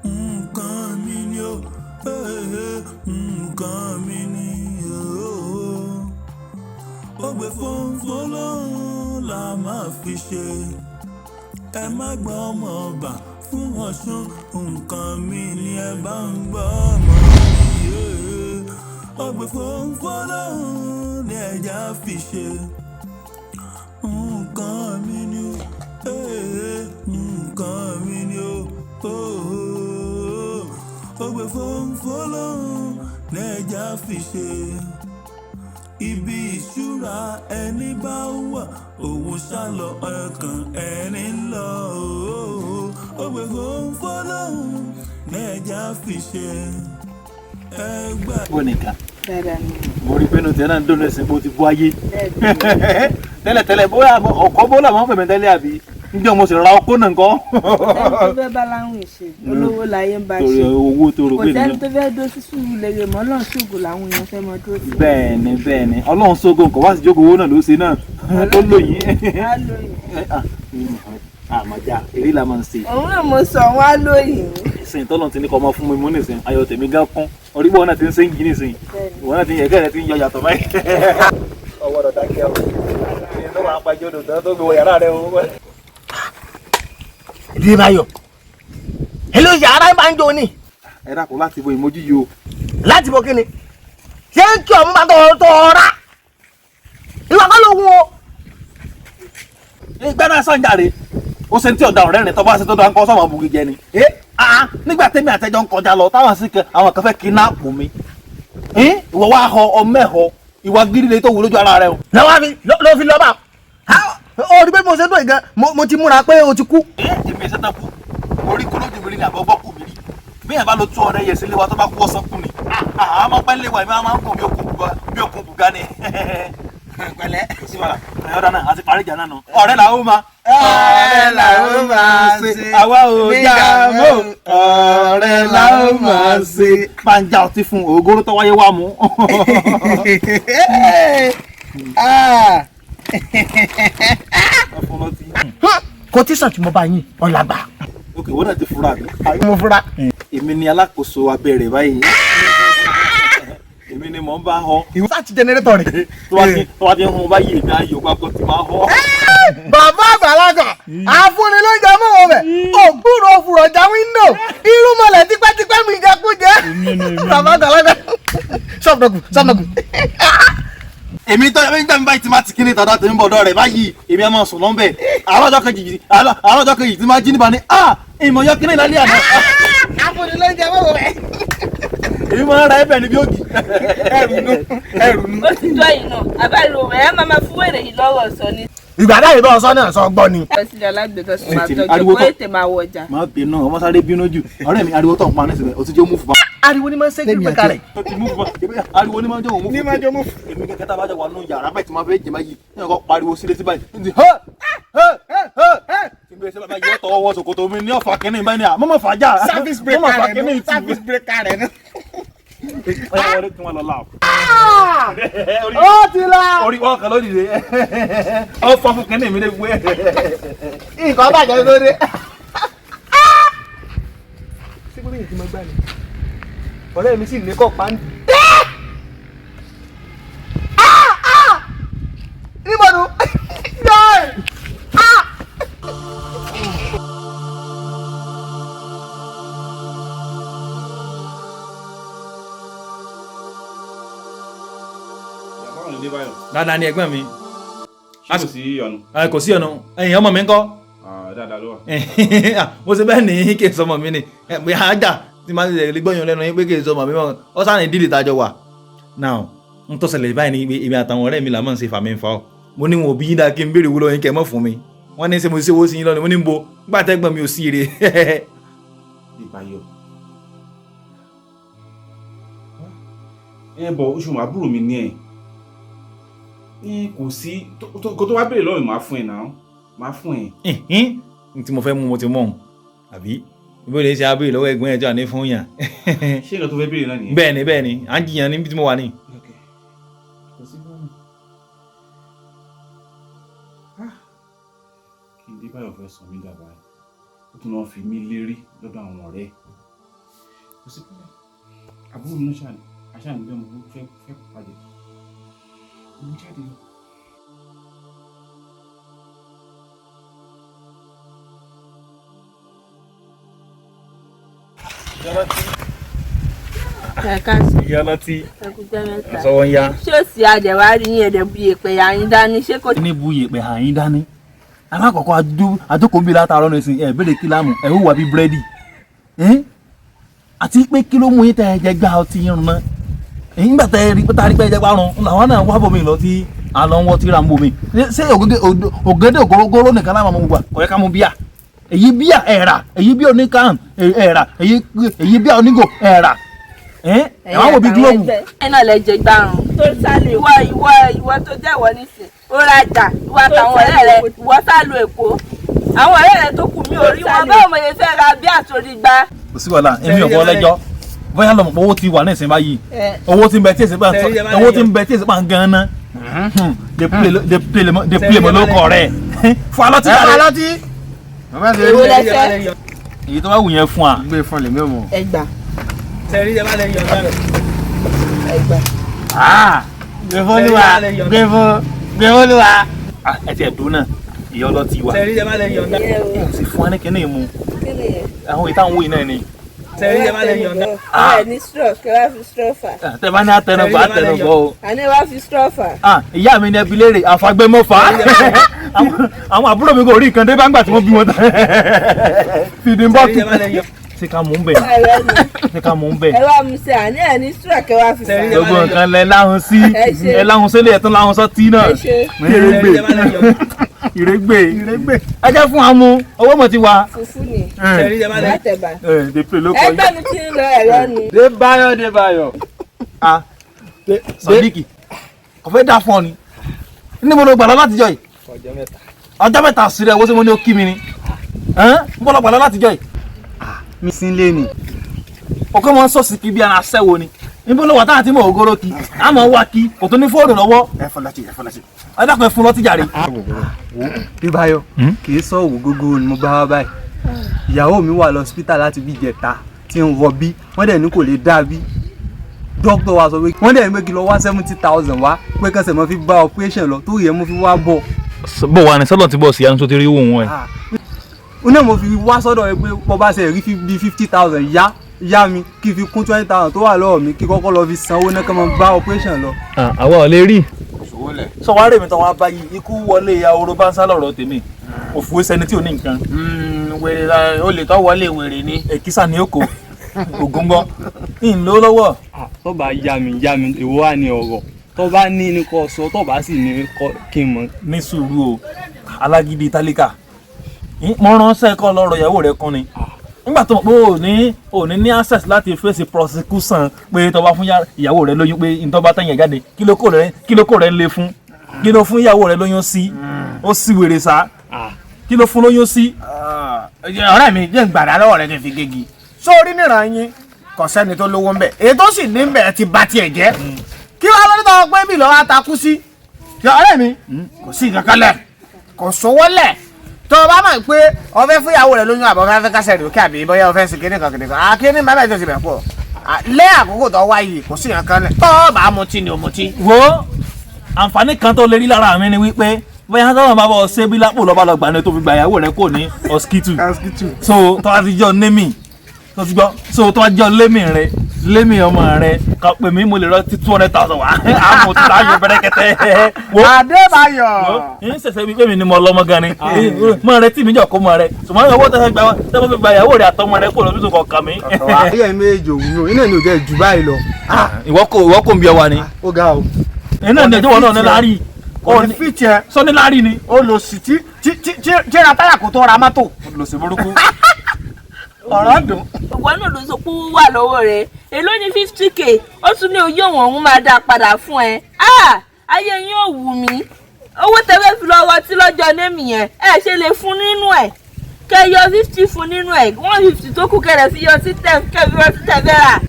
Nǹkan mi ni o, nǹkan mi ni o. Ó gbé fónfó lóhùn la máa fi ṣe. Ẹ má gbọ́ ọmọ ọba fún Ọ̀ṣun, nǹkan mi ni ẹ bá ń gbọ́ ọmọ mi. Ó gbé fónfó lóhùn ní ẹja fi ṣe. Nǹkan mi ni o, nǹkan mi ni o. Ó gbé fónfó lóhùn ní ẹja fi ṣe. Ibi ìṣúra ẹni bá wà, òun ṣálọ ọkàn ẹni ń lọ. Ó gbé fónfó lóhùn ní ẹja fi ṣe. Ẹ gbà. Bó nìkan. Dáadáa ni. Mo rí pé inú tiẹ̀ náà ń dùn lẹ́sìn bó ti bú ayé. Bẹ́ẹ̀. Tẹ́lẹ̀tẹ́lẹ̀ bóyá ọkọ̀ bó làwọn pèmí tẹ́lẹ̀ àbí njẹ́ mo sì ra ọkọ̀ náà nǹkan. Ẹni tó fẹ́ bá láwìn ṣe, olówó láyé ń bá Torí ṣe. owó tó rò Kò pé sẹ́ni nìyẹn. tó fẹ́ dó sí sùúrù lèrè mọ́, Ọlọ́run ṣògo làwọn èèyàn fẹ́ mọ dúró sí. Bẹ́ẹ̀ni bẹ́ẹ̀ni, Ọlọ́run sógo nǹkan wá sí jókòó owó náà ló ṣe náà tó lóyìn. Á lóyìn. Àmọ̀já eré la máa ń ṣe. Òun náà mo sọ wọn á lóyìn. Ìsìn tọ́lọ̀ ti ní kọ́ ọmọ fún mi mú nísìn, ayọ̀ tèmi gán kún. Orí bọ́ọ̀ náà ti ń ṣe ń jí nísìn. Bẹ́ẹ̀ni. Ìwọ náà ti ń yẹ̀kẹ́ rẹ ti ń yọ yàtọ̀ báyìí. Ọwọ́ dọ̀tà kí ọ. Ìyẹn tó máa pàjọ́ dọ̀tà tó gbé wọ yàrá rẹ o. Adébáyọ̀, èló yàrá máa ń jó ni. Ẹ dákun, láti bo ìmójú yìí o. Láti bọ kíni ṣé ń kí ọmọ bá tọ tọ ra ìwà kọ́ ló wù o. Ìgbẹ́ náà sànjàre ó ṣe ní tí ọ̀dà ọ̀rẹ́ rẹ̀ tọ́ bá ṣe tó dáa ń kọ́ sọ̀mọ́ bugi jẹ ni. Nígbà tẹ́mi àtẹ́jọ́ ń kọjá lọ táwọn sì kẹ àwọn kan fẹ́ kidnap mi. Ìwọ wá họ ọmọ ẹ̀ họ ìwà gírí lè tó wù lójú ara rẹ o. Lọ́wọ́ mi ló fi lọ́ba ó rí pé mo ṣe ń dùn gan, mo ti múra pé o ti kú. Èmi ẹsẹ̀ tán kú orí kú lójú mi rí ni àbọ̀ gbọ́ kù mí rí bí yẹn bá lo tú ọ̀rẹ́ yẹn sílé wa tó bá kú ọ̀sán kù ni àmọ́ pẹ́ lé wa èmi máa ń kùn bí okùn bùgá ni. Pẹ̀lẹ́. Kò sí wàhálà, ọ̀rẹ́ náà àti parí ìjà náà nù. Ọ̀rẹ́ làwọn máa. Ọ̀rẹ́ làwọn máa ṣe. Àwa ò já mọ́, ọ̀rẹ́ làwọn máa ṣe. Máa ń já ọtí fún ògóró tó wáyé wá mú. Kò tí sàn tí mo bá yín ọ̀làgbà. Ok, wọ́n náà ti fura mi. Mo fura. Èmi ni alákòóso abẹ́rẹ́ báyìí. Èmi ni mò ń bá họ. Ìwọ sáà ti jẹnẹrétọ̀ rẹ̀. Tó bá ti ń hun báyìí, èmi ayò gbàgbọ́ ti máa họ. Bàbá àgbàlagbà àfúnni ló ń jẹ mọ́ wọn bẹ̀ ògbúrò òfurọ̀jà wíńdò irúmọlẹ̀ tipẹ́tipẹ́ mi jẹkújẹ bàbá àgbàlagbà sọ́ọ̀dọ̀gù sọ́ọ̀dọ̀gù. Èmi tó èmi tó mi báyìí ti máa ti kíní tọ̀dọ̀ tèmi bọ̀dọ̀ rẹ̀ báyìí, èmi á máa sùn lọ́nbẹ̀. Àárọ̀ ọjọ́ kejì, àárọ̀ ọjọ́ kejì tí máa jí níbà ni ìmọ̀ yọ kíní lálẹ́ àná. Àfúnni ló ń jẹ mọ́ wọn bẹ̀. Èmi máa ń ra ẹbẹ̀ níbi ògì. Ẹrù nu ẹrù nu. Ó ti jọ yìí náà, àbálò ẹ̀ máa máa fún wèrè yìí lọ́rọ̀ sọ ni. Ìgbà dáyé bá ọsán náà sọ gbọ́ ni. Lọ sílẹ̀ alágbèéká sùn máa Ẹ, tọ́jú ariwo kó tó- ètè máa wọjà. Má bínú, ọmọ sáré bínú jù. Ọ̀rẹ́ mi, ariwo tó ń pa nísìnyí, o ti jẹ́ mú fún wa. Ariwo ni máa ń ṣe kí pé kalẹ̀. Ó ti mú fún wa. Ariwo ni máa ń jẹ́ òun mú fún. Ní máa ń jẹ́ òun mú fún. Èmi kẹ́kẹ́ tá a bá jọ wà nù yàrá báyìí tí máa fẹ́ jẹ báyìí, ní ọkọ̀ pariwo sílé sí báyìí. Ní ti hẹ́ hẹ́ hẹ́. Tí n bẹ ṣe bàbá yìí ọ̀tọ̀ ọwọ́ ṣòkòtò mi ní ọ̀fà kínní báyìí ni à mọ́mọ́ fàájà. Service breaker Mọ́mọ́ fà rẹ̀ kínní nù tì. Service breaker rẹ̀ nù. Ọ̀yá wọlé kí wọ́n lọ láàbù. Ó ti la. Orí wọn kan lódìde. Ọ fọ fún kínní mi lè wé. Nǹkan bàjẹ́ lóde. Ṣé bóyá ìdí máa gbà ní? Ọ̀rẹ́ mi sì ní kọ́ pàǹdì. Níbo nu? Yọ́ọ̀! Báwo ni Débáyọ̀? Dáadáa ni ẹ̀gbọ́n mi. Ṣé kò sí ọ̀nà? Kò sí ọ̀nà. Ẹ̀yin ọmọ mi ń kọ́. Dáadáa ló wà. Mo ṣe bẹ́ẹ̀ ní kí n sọmọ mi ni pé ajá tí máa ń lè gbọ́yàn lẹ́nu yín pé kí n sọmọ mi mọ́ ọ sáà ní dídì tájọ wà. Now, n tó ṣẹlẹ̀ báyìí ni pé èmi àtàwọn ọ̀rẹ́ mi là máa ń ṣe fàmí fa ọ́. Mo ní wọn ò bí yín dáa kí n béèrè owó lọ́wọ́ yín kẹ́ ẹ mọ́ fún mi. Wọ́n ní ṣe mo ṣe owó sí yín lọ́nà, mo ní ń bo nígbà tẹ́gbọ́n mi ò sí ire. Débáyọ̀. Ẹ bọ̀ oṣù àbúrò mi ní ẹ̀. Ẹ kò sí kó tó wá béèrè lọ́wọ́ mi máa fún ẹ náà. Máa fún ẹ. N tí mo fẹ́ mú mo ti mọ̀ ọ́n àbí ìbéèrè ṣe abéèrè lọ́wọ́ ẹ̀gbọ́n ẹ̀ tí wà ní fún yàn. Ṣé nǹkan tó fẹ́ béèrè náà nìyẹn? Bẹ́ẹ̀ni bẹ́ẹ̀ni, à ń jiyàn níbi tí mo wà ní. Okay. Kò sí bọ́ọ̀mù. Kí ni Débáyọ̀ fẹ́ sọ mí dà báyìí? Ó Ó tún lọ́ọ́ fi mí lérí lọ́dọ̀ àwọn ọ̀rẹ́ ẹ̀. Kò sí pẹ́lẹ́ àbúrò mi náà ṣàní aṣáàní bí ọmọ fẹ́ fẹ́ pàdé mo jáde lọ. Ẹ káàsán. Ìyá ọlọ́tí. Ẹ kú jẹ́ mẹ́ta. Sọ́wọ́ ń yá. Ṣé ò sí àjẹwárí yín ẹ̀dẹ̀ bu yèpẹ̀ yà yín dání ṣé kò. Ní bu yèpẹ̀ hàn yín dání. Alákọ̀ọ́kọ́ àjókòó bí látàárọ̀ ní ìsìn ẹ̀ béèrè kílámù ẹ̀ hùwà bí búrẹ́dì. Àti pé kí ló mú yín tẹ́ ẹ jẹ gbá ọtí yín run náà? Nígbà tẹ́ ẹ rí pé tá a rí pé ẹ jẹ gbá run, làwọn náà wá bòmí lọ tí a lọ ń wọ́ tí ra ń bòmí. Ṣé ògèdè ògógóró nìkan láwọn ọmọ gbogbo kò yẹ ká mú bíà? Èyí bíà ẹ̀ rà, èyí bíà oníkan ẹ̀ rà, èyí bíà onígò ẹ̀ rà. Ẹ wá wò bí gílóòbù. Ẹ náà lẹ jẹ gbárùn. Tó sálò ìwọ ìwọ ìwọ tó jẹ́wọ́ nísìn. Ó rajà ìwọ àtàwọn ọ̀rẹ́ rẹ ìwọ sálò Èkó. Àwọn ọ̀rẹ́ rẹ tó kù mí ò rí wọn báwo mo lè fẹ́ ra bí àtòrí gbá. Kò sí wàhálà, èmi ò bọ́ lẹ́jọ́. Bóyá lọ́mọ̀ pé owó ti wà ní ìsìn báyìí. Owó ti ń bẹ tí èsì bá owó ti ń bẹ tí èsì bá ń gan ná. De play mọ́ ló kọ rẹ̀. Fún alọ́tí Ẹ alọ́tí. Èwo lẹ fẹ́? Èyí tó bá wù yẹn fún wa. Gbé fún lèmi ò mọ̀. Ẹ gbà. Sẹ́rí ẹ bá lè yọ̀ǹda rẹ̀. Ẹ gbà. Gbé fún olúwa, gbé fún, gbé fún olúwa. Ẹ ti ẹ̀dùn náà, ìyá ọlọ́tí wa. Sẹ́rí ẹ bá lè yọ̀ǹda. Ẹ sì fún wa ní kíní mu. Kí ni yẹn? Àwọn ìtàn wòye náà ni. Sẹ́rí ẹ bá lè yọ̀ǹda. Ẹ ní straw kí wàá fi straw fà. Tẹ bá ní àtẹnubọ̀ àtẹnubọ̀ o. Àní wàá fi straw fà. Ìyá mi ni ẹbí léèrè àfagbémọ́fà. Àwọn àbúrò mi kò rí nǹkan dé bá ń gbà tí wọ́n bí wọn tán. Fìdí ń bọ́ tù. Ṣé ká mú un bẹ̀? Ṣé ká mú un bẹ̀? Ẹ wá mu sí àní ẹ̀ ní straw kí wàá fi fà. Gbogbo nǹkan lẹ láhùn sí. Ẹ láhùn sílé ẹ̀ tún láhùn sọ́tí náà. Ìrègbè. Ìrègbè. Ẹ jẹ́ fún amú, owó mọ̀ ti wà. Fùfú ni. Látẹ̀bà. Ẹgbẹ́ mi ti ń lọ ẹ̀rọ ni. Débáyọ̀ Débáyọ̀. Sàdíkì, kò fẹ́ dá fún ọ ni. Níbo ló gbà lọ látijọ́ yìí? Ọjọ́ mẹ́ta. Ọjọ́ mẹ́ta sí rẹ̀, owó tí mo ní ó kí mi ni. Níbo ló gbà lọ látijọ́ yìí? Mi sí lé ni. Ọkọ máa ń sọ̀sì kí bí ara aṣẹ́wó ni. Níbo ló wà táwọn àti mọ̀ ògóró kí? A mọ̀ wá kí, kò tó ní fóònù lọ́wọ́. Ẹ fún lọ́tì, ẹ fún lọ́tì. Ẹ dákun ẹ fún lọ́tì jàre. Débáyọ̀, kì í sọ òwò gógó ni mo bá wá báyìí. Ìyàwó mi wà lọ́sípítà láti bí ìjẹta tí ń rọbí, wọ́n dẹ̀ ní kò lè dá bí. Dókítà wa sọ pé wọ́n dẹ̀ ní pé kí lọ wá 70,000 wá pé kẹsẹ̀ mọ́ fi bá operation lọ tó yẹ mo fi wá bọ̀. Bó wa ni sọ́dọ̀ tí bọ̀ sí yanu tó ti rí òun ẹ̀. Ó náà mo fi wá sọ́dọ̀ ẹ pé bọ́ bá ṣe rí bí 50,000 yá yá mi kí fi kún 20,000 tó wà lọ́wọ́ mi kí kọ́kọ́ lọ fi sanwó náà kí wọ́n bá operation lọ. Àwa ò lè rí. Sọ wá rèmi tán wá báyìí ikú wọlé ahoro bá ń sá lọ́rọ̀ tèmi òfò sẹni tí ò ní nǹkan. Wèrè olè tó wọlé wèrè ni. Èkísà ni ó kó ògúngbọ́n ní ìlú lọ́wọ́. Tó bá yá mi yá mi èwo wà ní ọ̀rọ̀ tó bá ní ní kò sọ tó bá sì ní kí n mọ̀. Ní sùúrù o alágídí tálíkà mo ránṣẹ́ kọ́ lọ́rọ̀ ìyàwó rẹ̀ kan ni nígbà tó mọ̀ pé ò ní ní access láti fèsì prosecution pé tó bá fún ìyàwó rẹ̀ lóyún pé ní tó bá tẹ̀yìn jáde kí ló kó rẹ̀ lé fún kí ló fún ìyàwó rẹ̀ lóyún sí ó sì wèrè sá kí ló fún lóyún sí. Ọ̀rẹ́ mi jẹ́ gbàdá lọ́wọ́ rẹ̀ kí n fi gégi sórí níran yín kò sẹ́ni tó lówó ń bẹ̀ èyí tó sì ní ń bẹ̀ ti ba tiẹ̀ jẹ́ kí wàá lórí tọ́ pé bí lọ́wọ́ atakú sí ọ̀rẹ́ mi kò sí nǹkan kan lẹ̀ kò sówó lẹ̀ tó o bá mọ̀ pé o fẹ́ fún ìyàwó rẹ̀ lóyún àbọ̀ fẹ́ kásẹ̀ rẹ̀ òkè àbí bóyá o fẹ́ sí kíní kan kíní kan akíní bàbá ìjọsìn bẹ̀ pọ̀ lẹ́ àkókò tó wáyé kò sí nǹkan kan lẹ̀ tó o bá mutí ni o mutí. Wo àǹfààní kan tó lè rí lára mi ni wípé bóyá tọ́lọ̀ bá bọ̀ ṣé bí lápò lọ́ba lọ gbà ní tó fi gba ìyàwó rẹ̀ kò ní hospital so tó bá ti jọ némì tó ti gbọ́ so tó bá jọ lémì rẹ lémì ọmọ rẹ kà pè mí mo lè rọ ti 200,000 wá àmọ́ ti láyò bẹ́rẹ́kẹ́tẹ́. Adébáyọ̀. Ń ṣẹ̀ṣẹ̀ bíi pé mi ni mo lọ́mọ gan ni mọ rẹ tí mi jọ kó mọ rẹ ṣùgbọ́n owó tẹ́sẹ̀ gba tẹ́sẹ̀ fi gba ìyàwó rẹ àtọmọ rẹ kó lọ sí kò kà mí. Ayé méjì òun o iná ni ò jẹ́ jù báyìí lọ. Ìwọ kò ń bí ọ wa ni. Ó ga o. Iná ni ẹjọ́ wọn náà ní láárí. Kò ní fìtì ẹ. Sọ ní láárí ni. O lò sí tí tí ra táyà kò tó ra mọ́tò. O lò sí burúkú. Ọ̀rọ̀ dùn. Ìwọ náà ló sọ pé ó wà lọ́wọ́ rẹ̀ èló ní 50k ó tún ní oyún òun òun máa dá a padà fún ẹ. Ayé yín ò wù mí owó tẹ́fẹ́ fi lọ́wọ́ tí lọ́jọ́ némi yẹn ẹ ṣe lè fún nínú ẹ̀ kẹ yọ 50 fún nínú ẹ̀ 150 tó kù kẹrẹ̀ fi yọ sí tẹ̀ kẹ fi yọ sí tẹ̀ fẹ́ rà.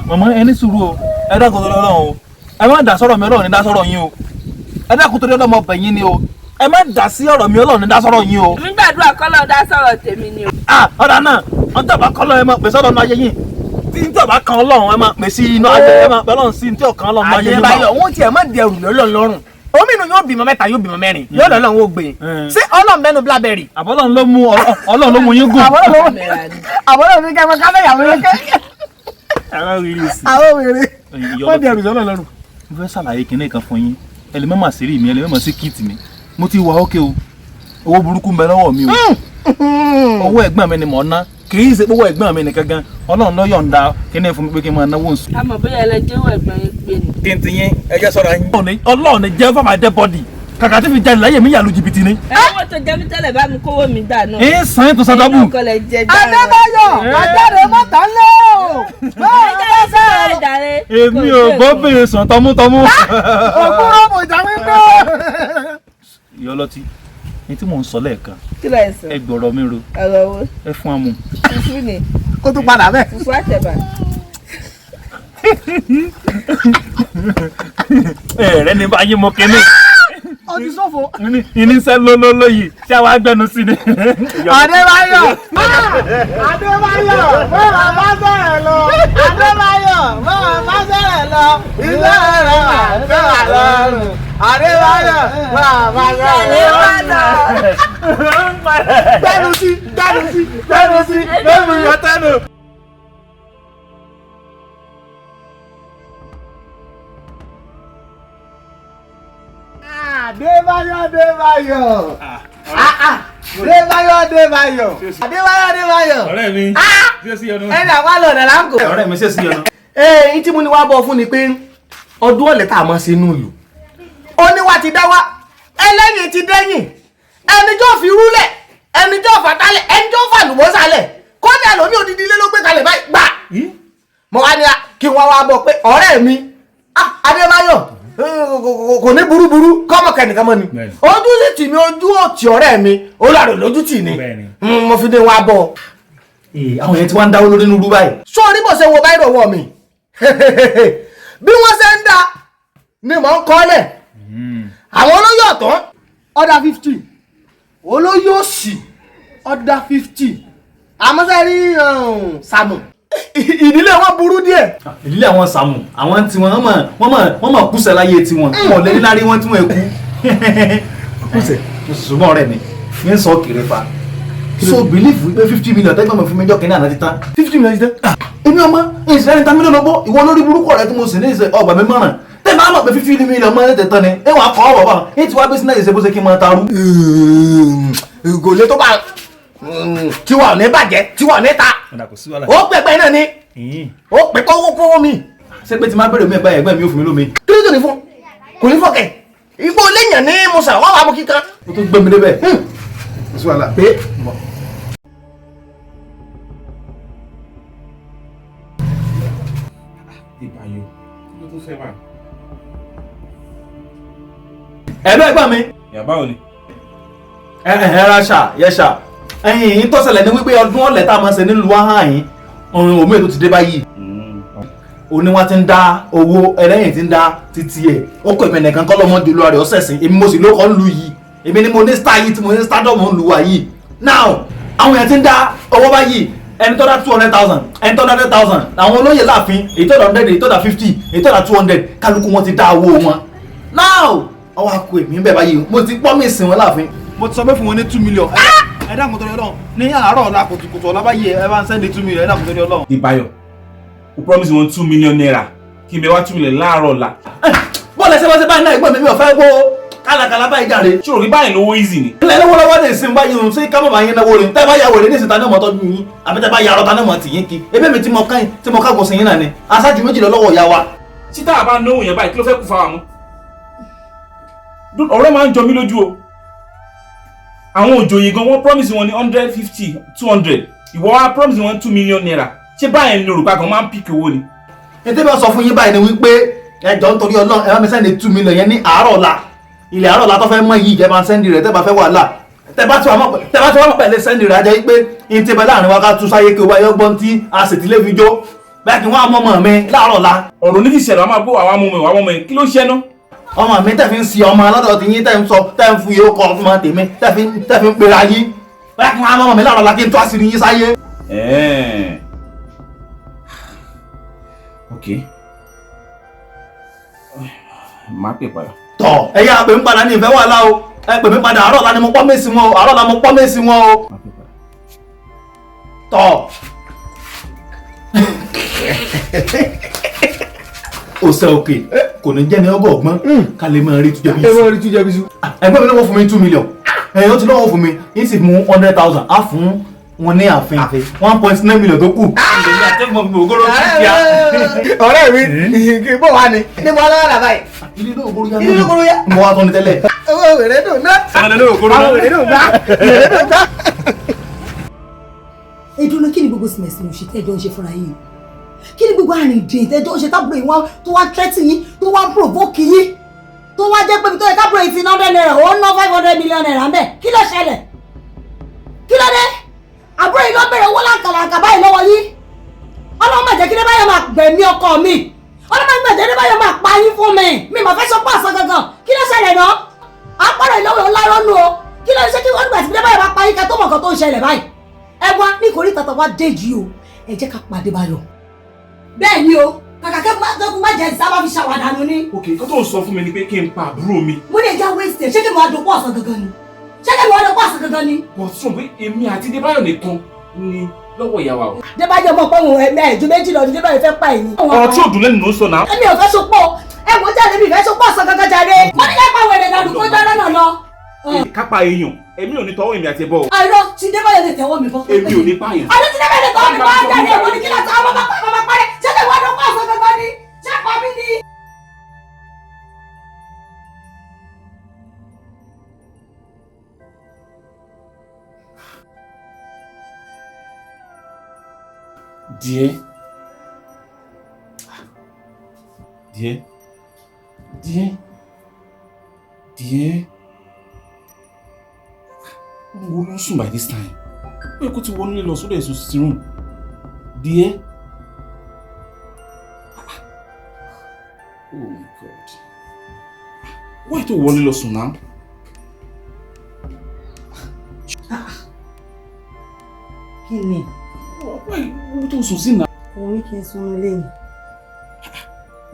Màmá ẹ ní sùúrù o ẹ dákun tó lọ́rọ̀ o ẹ má dá sọ̀rọ̀ mi Ọlọ́run ní dá sọ̀rọ̀ yín o ẹ dákun tó lọ́rọ̀ ọmọ bẹ̀yìn ni o Ẹ má dá sí ọ̀rọ̀ mi, Ọlọ́run ní dá sọ̀rọ̀ yín o. Èmi gbàdúrà kọ́lọ́ dá sọ̀rọ̀ tèmi ni o. Ah, ọ̀dà náà wọ́n tọ̀ bá kọ́ lọ́run ẹ máa pè sọ́dọ̀ ọ̀nà ayé yín. Tí n tọ̀ bá kan Ọlọ́run ẹ máa pè sí inú ayé, ẹ máa pè Ọlọ́run sí tí ọ̀kan Ọlọ́run ayé yín bá. Adébáyọ̀, wọ́n tiẹ̀ má di ẹrù lọ́lọ́ lọ́rùn. Omi inú yóò bímọ mẹ́ta, yóò bímọ mẹ́rin, yóò lọ́lọ́ ń gbé. Ṣé Ọlọ́run bẹ́nu Blackberry? Àbọ̀lọ́run ló mú Ọlọ́run ló mú yín gùn. Àbọ̀lọ́ mi kẹ́ mọ káfẹ́ ìyàwó yẹn kẹ́. Àwọn wèrè wọ́n di ẹrù sọ́lọ́ lọ́rùn. Mo fẹ́ ṣàlàyé kinní kan fún yín. Ẹ lè má mà sí rí mi, ẹ lè má mà sí kíìtì mi. Mo ti wà ókè o. Owó burúkú ń bẹ lọ́wọ́ mi o. Owó ẹ̀gbọ́n mi ni mò ń ná. Kì í ṣe owó ẹ̀gbọ́n mi nìkan gan. Ọlọ́run ló yọ̀ǹda kinní fún mi pé kí n máa náwó nsú. A mọ̀ bóyá ẹlẹ́jẹ̀wọ̀ ẹ̀gbọ́n yín pé ni. Kí n ti yín, ẹ jẹ́ sọ́ra yín. Ọlọ́run ni jẹ́ fún my dead body. Kàkà tí fi jáde láyé mi yà lu jìbìtì ni. Ẹ owó tó jẹ mí tẹ́lẹ̀ bá mi kówó mi dà náà. Ẹ sàn yín tó sàdábù. Ẹ̀yin náà kọ́ lẹ jẹ dára. Adébáyọ̀, àjáde mọ́ta lé o. Ẹ jẹ́ sọ̀rọ̀ jàre. Èmi ò gbọ́ bèrè sàn tọmútọmú. Òkúrò mọ̀jà wíńdò. Ìyá ọlọ́tí, ní tí mò ń sọ lẹ́ẹ̀kan, Kí lẹ sọ? ẹ gbọ́rọ̀ mi ro, Ọ̀rọ̀ wo? ẹ fún amú. Fùfú ni. Kó tún padà bẹ́ẹ̀. Fùfú àtẹ̀bà. Ẹ̀rẹ́ ni báyìí mo kíní. Ó ti ṣòfò. Iníṣẹ́ lólóló yìí, ṣé àwa gbẹnu sí ni? Adébáyọ̀, Adébáyọ̀, bọ́lá bá sọ̀rọ̀ lọ. Adébáyọ̀, bọ́lá bá sọ̀rọ̀ lọ. Ilé rẹ̀ wà sọ̀rọ̀ lọ́rùn. Adébáyọ̀, bọ́lá bá sọ̀rọ̀ lọ. Gbẹ́nu sí, gbẹ́nu sí, gbẹ́nu sí, gbẹ́nu yọ tẹ́nu. Adébáyọ̀, Adébáyọ̀. Adébáyọ̀, Adébáyọ̀. Adébáyọ̀, Adébáyọ̀. Ọ̀rẹ́ mi, ṣé sí ọdún? Ẹni àwa lọ ọ̀nà láǹkó. Ọ̀rẹ́ mi ṣe sí ọ̀nà. Ẹ tí mo ní wá bọ̀ fún ni pé ọdún ọ̀lẹ́ tá a máa ṣe inú ìlú. Oníwà ti dá wá, ẹlẹ́yìn ti dẹ́yìn, ẹni tó fi rúlẹ̀, ẹni tó fàtálẹ̀, ẹni tó fàlùbọ́sálẹ̀, kódà lómi òdìdí ilé ló gbé kalẹ̀ báyìí gbà. Mo wá ní kí wọ́n wá bọ̀ pé ọ̀rẹ́ mi, Adébáyọ̀, kò ní burúburú kọ́mọ kẹ́nìkan mọ́ ni. Ojú sì tì mí, ojú òtì ọ̀rẹ́ mi, olùwàrò lójú tì ní. Mo fi dé wá bọ̀. Àwọn yẹn ti wá ń dáwó lórí nínú báyìí. Sórí bó ṣe wo báyìí rọ̀wọ́ mi, bí wọ́n ṣe ń dá ni mò ń kọ́lẹ̀. Àwọn olóyè ọ̀tún ọ̀dà 50, olóyè òsì ọ̀dà 50, àmọ́ sẹ́ rí Sàmù, ìdílé wọn burú díẹ̀. Ìdílé àwọn Sàmù, àwọn tí wọn mọ̀ kúṣẹ̀ láyé tiwọn, wọn lè níláárí wọn tí wọn kú. Kúṣẹ̀, mo sì súnmọ́ ọ̀rẹ́ mi, mi ń sọ kiri fa. So believe wípé 50 million tẹ́gbọ́n mi fún mi jọ́ kínní àná ti tán. 50 million ti tán. Èmi ọmọ ìṣẹ̀lẹ̀ ta mílíọ̀nù bọ́ ìwọ lórí burúkú ọ̀rẹ́ tí mo sì ní ìṣe ọgbà mi mọ̀ràn. Tẹ́ máa mọ̀ pé 50 million mọ́ ẹ̀ tán ni, ẹ wàá kọ́ ọ̀rọ̀ bá ẹ ti wá business ṣe bó ṣe kí n máa tarú. Kò lè tó bá tiwa ò ní bàjẹ́, tiwa ò ní ta. Ó pẹpẹ náà ni, ó pẹ kówó kówó mi. Ṣé pé tí máa bẹ̀rẹ̀ mi ẹ̀gbá ẹ̀gbẹ́ mi ò fún mi lómi? Kí ló tó ní fún? Kò ní fọ́kẹ̀. Igbó léèyàn ní Musa, wọ́n wà mú kíkan. O tó gbé mi débẹ̀. Kò sí wàhálà. Pé. Ìbáyọ̀, kí ló tún fẹ́ báyìí? Ẹ̀rọ ẹ̀gbọ́n mi. Ìyá báwo ni? Ẹ ẹ ra ṣà, yẹ ṣà. Ẹyin tó ṣẹlẹ̀ ní wípé ọdún ọ̀lẹ̀ tá a máa ṣe nílùú wáhàn yín, ọ̀run òmíì tó ti dé báyìí. Òní wọn ti ń dá owó, ẹlẹ́yìn ti ń dá títí ẹ̀. Ó kọ ìmọ̀ nìkan kọ́ lọ́mọdé olúwa rẹ̀ ọ̀sẹ̀ sìn. Èmi mo sì ló kọ́ ń lu yìí. Èmi ni mo ní star yìí tí mo ní stardom ń lu wa yìí. Now, àwọn èèyàn ti ń dá owó báyìí. Ẹni tó dá 200,000, ẹni tó dá 100,000, àwọn olóyè láàfin, èyí tó dá 100, èyí tó dá 50, èyí tó dá 200, kálukú wọn ti dá owó wọn. Now, ọwọ́ akọ èmi ń bẹ̀ báyìí, mo ti promise wọn láàfin. Mo ti sọ pé fún wọn ní 2 million. Ẹ dákun torí Ọlọ́run, ní àárọ̀ ọ̀la kùtùkùtù ọ̀la báyìí ẹ bá ń sẹ́ndí 2 million, ẹ dákun torí Ọlọ́run. Ìbáyọ̀, o promise wọn 2 million naira kí n bẹ wá 2 million láàárọ̀ ọ̀la. Bọ́ọ̀lù ẹsẹ̀ bá ṣe báyìí náà ẹ̀gbọ́n mi mi ò fẹ́ gbó kálakàlà báyìí jàre. Ṣé o rí báyìí lówó easy ni? Ilẹ̀ lọ́wọ́lọ́wọ́ lè sin báyìí o, ṣé ká má bàa yín náwó rẹ̀? Tẹ́ bá ya wèrè ní ìsìn ta ní ọmọ tọ́jú yín, àbí tẹ́ bá ya arọ ta ní ọmọ tì yín kí. Ebí mi tí mo ká tí mo kágun sí yín náà ni, aṣáájú méjì lọ lọ́wọ́ ìyá wa. Tí tá a bá náwó yẹn báyìí, kí ló fẹ́ kú fáwọn mọ́? Ọ̀rẹ́ máa ń jọ mí lójú o. Àwọn òjòyè gan wọ́n promise wọn ní 150, 200. Ìwọ wá promise wọn 2 million naira. Ṣé báyìí ni Yorùbá kan máa ń píkì owó ni? Ètò ìbá sọ fún yín báyìí ni wípé ẹ jọ̀ọ́ nítorí Ọlọ́run ẹ bá mi sẹ́ndì 2 million yẹn ní àárọ̀ ọ̀la. Ilẹ̀ àárọ̀ ọ̀la tó fẹ́ mọ́ yìí ẹ bá ń sẹ́ndì rẹ̀ tẹ́ bá fẹ́ wàhálà. Tẹ́ bá tí wàá mọ̀ pẹ̀lẹ́ sẹ́ndì rẹ̀ á jẹ́ wípé n ti bẹ láàrin wa ká tún sáyé kí o bá yọ gbọ́n tí a sì ti lé fi jó. Bẹ́ẹ̀ kí wọ́n á mọ́ ọmọ mi láàárọ̀ ọ̀la. Ọ̀rọ̀ ní ti ṣẹlẹ̀, wàá máa gbó àwọn ọmọ mi, àwọn ọmọ mi, kí ló ń ṣe ná? Ọmọ mi tẹ̀ fi ń si ọmọ lọ́dọ̀ tí yín tẹ̀ ń sọ tẹ̀ ń fi yóò kọ ọmọ tèmi tẹ̀ fi ń pera yín. Bóyá kí wọ́n á mọ̀ mi láàárọ̀ la kí n tó àṣírí yín sáyé. Ok. Màá pè padà. Tọ̀ ẹ yá pè mí padà ní ìfẹ́ wàhálà o. Ẹ pè mí padà àárọ̀ la ni mo pọ́ mèsì wọn o. Àárọ̀ la mo pọ́ mèsì wọn o. Màá pè padà. Tọ̀. Òsè òkè kò ní jẹ́ ní ọgọ́ ọgbọ́n ká lè máa rí túnjẹ bí Ẹ máa rí túnjẹ bí su. Ẹgbẹ́ mi lọ́wọ́ fún mi 2 million. Ẹ̀yìn ó ti lọ́wọ́ fún mi yín sì mú 100,000 á fún wọn ní ààfin 1.9 million tó kù. Ọ̀rẹ́ mi, kí bó wà ní. Ní mo alára rà báyìí. Ilé náà ògoro yá. Ilé ògoro yá. Mo wá tán ni tẹ́lẹ̀. Owó wèrè dùn ná. Àwọn wèrè dùn gbá. Wèrè dùn gbá. Ìdúró, kí ni gbogbo sìmẹ̀sìmẹ̀ òṣì tẹ́jọ́ ń ṣe fúnra yín? Kí ni gbogbo àrìndìn tẹ́jọ́ ń ṣe tábìlì yín wá tó wá threaten yín, tó wá provoke yín, tó wá jẹ́ pé ibi tó yẹ kábùrò yìí ti ná 100 naira, ó ná 500 million naira ńbẹ̀? Kí ló ṣẹlẹ̀? Kí ló dé? Àbúrò yìí ló bẹ̀rẹ̀ owó làǹkàlàǹkà báyìí lọ́wọ́ yín. Ọlọ́run má jẹ́ kí Débáyọ̀ máa gbẹ̀mí ọkọ mi. Ọlọ́run má jẹ́ Débáyọ̀ máa pa yín fún mi. Mi mà fẹ́ sọ pé àṣà gangan. Kí ló ṣẹlẹ̀ náà? Àpọ̀rọ̀ ìlọ́wọ́ ńlárọ́nù o. Kí ló ṣe kí wọ́n gbà tí Débáyọ̀ máa pa yín kẹ́ tó mọ̀ nǹkan tó ń ṣẹlẹ̀ báyìí? Ẹ wá ní ìkórìtà tó wá dé yìí o, ẹ jẹ́ ká pàdé Báyọ̀. Bẹ́ẹ̀ ni o, kàkà kẹ́kọ̀ọ́ má jẹ́ sábà fi ṣàwàdànù ni. Ok, nǹkan tó ń sọ fún mi ni pé kí n pa àbúrò mi. Mo ní ẹja waste. Ṣé kí mo wá dopọ̀ ọ̀sán gangan ni? Ṣé kí mo wá dopọ̀ ọ̀sán gangan ni? But sọ pé èmi àti Débáyọ̀ nìkan ni lọ́wọ́ ìyá wa o. Débáyọ̀ mọ̀ pé òun ẹ̀mẹ́ ẹ̀jú méjì lọ ni Débáyọ̀ fẹ́ pa ẹ̀yìn. Ọ̀rọ̀ tí ò dùn lẹ́nu ló ń sọ náà. Èmi ò fẹ́ sopọ̀. Ẹ wò jáde, mi ìfẹ́ sopọ̀ ọ̀sán gangan jáde. Mo ní ká pa wẹ̀rẹ̀ dànù kó jọ́ lọ́nà lọ. Kápá èèyàn, èmi ò ní tọwọ́ èmi àti ẹbọ o. Àìrọ̀ tí Débáyọ̀ lè tẹ̀wọ́ mi bọ́. Èmi ò ní pààyàn. Àdé tí Débáyọ̀ lè tẹ̀wọ́ mi bọ́ jáde, èwo ni kí láti àwọn bàbá bàbá parẹ́? Ṣé kí wọ́n dọ́pọ̀ ọ̀sán gangan ni? Ṣé pa mí ni? Díẹ̀. Díẹ̀. Díẹ̀. Díẹ̀. Wo ló ń sùn by this time? Ó yẹ kó ti wọnú ilé lọ sódò ẹ̀sùn sí room. Díẹ̀. Oh my God. Why tó wọlé lọ sùn náà? Kí ni? Why wo tó sùn sí náà? Orí kí n sunú lé ni.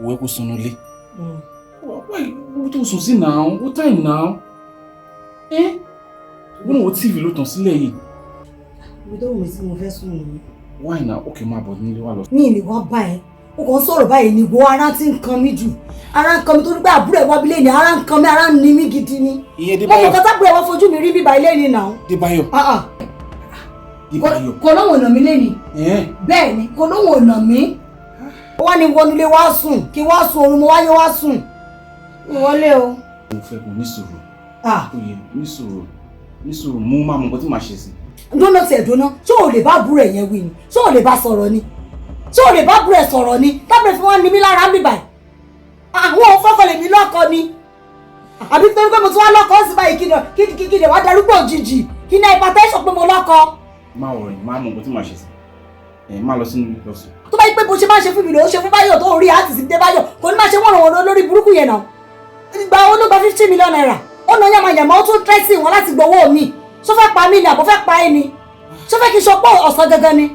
Òwe kó sunú ilé. Why wo tó sùn sí náà? What time now? Eh? Wọ́n náà wo TV ló tàn sílẹ̀ yìí. Ibi tó wù mí sí mo fẹ́ sùn nìyí. Why now? Okay, máa bọ̀ nílé wa lọ. Mi ì lè wá báyìí. O kàn ń sọ̀rọ̀ báyìí ni. Wo, ara ti ń kan mí jù. Ara ń kan mi torí pé àbúrò ẹ̀ wá bílẹ̀ ni. Ara ń kan mí, ara ń ni mí gidi ni. Ìyẹn Mo mọ̀ Débáyọ̀. kọ́ tábúrò ẹ̀ wá fojú mi rí bíbá ilé ni náà. Débáyọ̀. Ah ah. Débáyọ̀. Kò lóhùn ọ̀nà mi léni. Bẹ́ẹ̀ ni, kò lóhùn ọ̀nà mi. Ó wá ní wọnúlé wá sùn, kí wá sùn oorun mo wáyé wá sùn. Mi wọlé o. Mo fẹ́ kó ní sùúrù. Ah. Oyè, ní sùúrù. Ní sùúrù, mo máa mọ nǹkan tí màá ṣe sí. Dúnà tiẹ̀ dúnà, ṣé o lè bá àbúrò ẹ̀ yẹn wí ni? Ṣé o lè bá sọ̀rọ̀ ni? Ṣé o lè bá àbúrò ẹ̀ sọ̀rọ̀ ni? Tábìlì fún wọn ní mí lára ń bì báyìí. Àwọn ò fọ́kọ lèmi lọ́kọ ni. Àbí torí pé mo tún wá lọ́kọ ó sì báyìí kí ni wàá darúgbó òjijì kí ni hypertension pé mo lọ́kọ. Má worry, máa mọ nǹkan tí màá ṣe sí. Ẹ má lọ sínú ilé lọ sùn. Tó bá yí pé bó ṣe máa ń ṣe fún mi lò ó ṣe fún Báyọ̀ tó rí àti sí Débáyọ̀, kò ní máa ṣe wọ̀nrọ̀wọ̀nrọ̀ lórí burúkú yẹn náà. Ìgbà wo ló gba 50 million naira? Ó na yàmàyàmà, ó tún tẹ́sí wọn láti gbowó mi. Ṣó fẹ́ pa mí ni àbó fẹ́ pa ẹ́ ni? Ṣó fẹ́ kí n ṣọpọ̀ ọ̀sán gangan ni?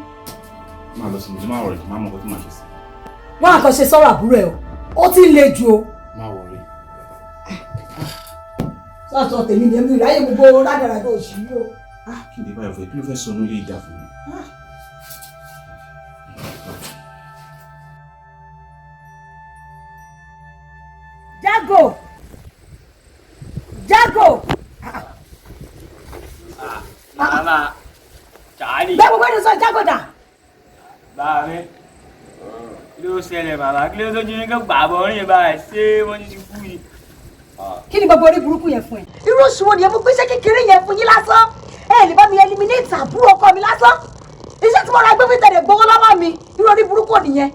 Má lọ sínú ilé, má worry, máa mọ nǹkan tí màá ṣe sí. Wọn àkànṣe sọ̀rọ̀ àbúrò ẹ̀ o, ó ti ń le jù o. Má worry. Sọ̀tọ̀ tèmi ni èmi ráyè gbogbo rádaràdà òṣì yìí o. Kí ni Débáyọ̀ fẹ́? Kí ló fẹ́ sọ ní ilé ìdá fún mi? Jago, Jago. Màmá Charlie. Bẹ́ẹ̀ gbogbo ẹni sọ Jago dà. Bá mi. Kí ló ṣẹlẹ̀ bàbá? Kí ló tó jí ní kó gbàbọ̀ rìn báyìí? Ṣé wọ́n ti kú ni? Kí ni gbogbo orí burúkú yẹn fún ẹ? Irú oṣù wo nìyẹn? Mo gbéṣẹ́ kékeré yẹn fún yín lásán, ẹ lè bá mi eliminate àbúrò ọkọ mi lásán. Iṣẹ́ tí mo ra gbé fún tẹ̀lé gbowó lọ́wọ́ mi. Irú orí burúkú nìyẹn?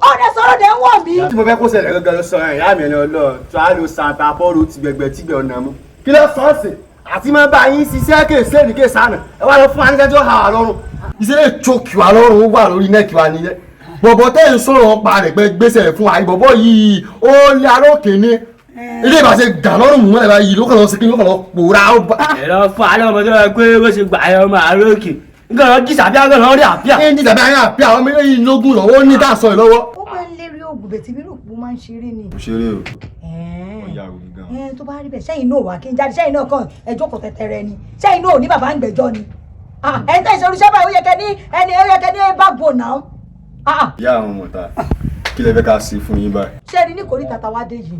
Ọ̀rẹ́ sọ̀rọ̀ dẹ̀ ń wọ̀ mí. Tí mo fẹ́ kó ṣẹlẹ̀ gangan ló sọ ẹ̀ ìyá mi ẹni ọlọ́ọ̀ tó a lo santa pọ́ọ̀lù ti gbẹ̀gbẹ̀ tígbẹ̀ ọ̀nà mú. Kí ló sọ ọ́ sí àti máa bá yín ṣiṣẹ́ kéèsè ní kéèsè àná ẹ wá lọ fún wa níṣẹ́ tí ó hà wá lọ́rùn. Iṣẹ́ lè choke wa lọ́rùn, ó wà lórí neck wa nìyẹn. Bọ̀bọ̀ tẹ́ ń sọ̀rọ̀ pa rẹ̀ pé gbèsè fún wa, bọ̀bọ̀ yìí ó lé arókè ní Ilé ìbáṣe gà lọ́rùn mú ẹ̀ báyìí ló kàn lọ sí kí ló kàn lọ pòórá ó bá. Ẹ̀rọ fún alẹ́ ọmọdé rẹ pé bó ṣe gbà ẹ ọmọ àárọ̀ òkè. Nǹkan lọ jí sàbíà gan lọ rí àbíà. Ní jí sàbíà yẹn àbíà àwọn méjèèjì lógún lọ́wọ́ ní tá a sọ yìí lọ́wọ́. Ó máa ń lérí oògùn bẹ̀tì mi rò pé ó máa ń ṣeré ni. Kò ṣeré o. Tó bá rí bẹ́ẹ̀ sẹ́yìn náà wà kí n jáde sẹ́yìn náà kàn ẹjọ́ kò tẹ̀tẹ̀rẹ̀ ni sẹ́yìn náà ò ní bàbá ń gbẹ́jọ́ ni. Ẹni tẹ́ ìṣerúṣẹ́ báyìí ó yẹ kẹ́ ní ẹni ó yẹ kẹ́ ní backbone náà. Ìyá àwọn ọmọ ta kí lẹ fẹ́ ká ṣe fún yín báyìí. Ṣé ẹ rí ní kòríta táwa dé yìí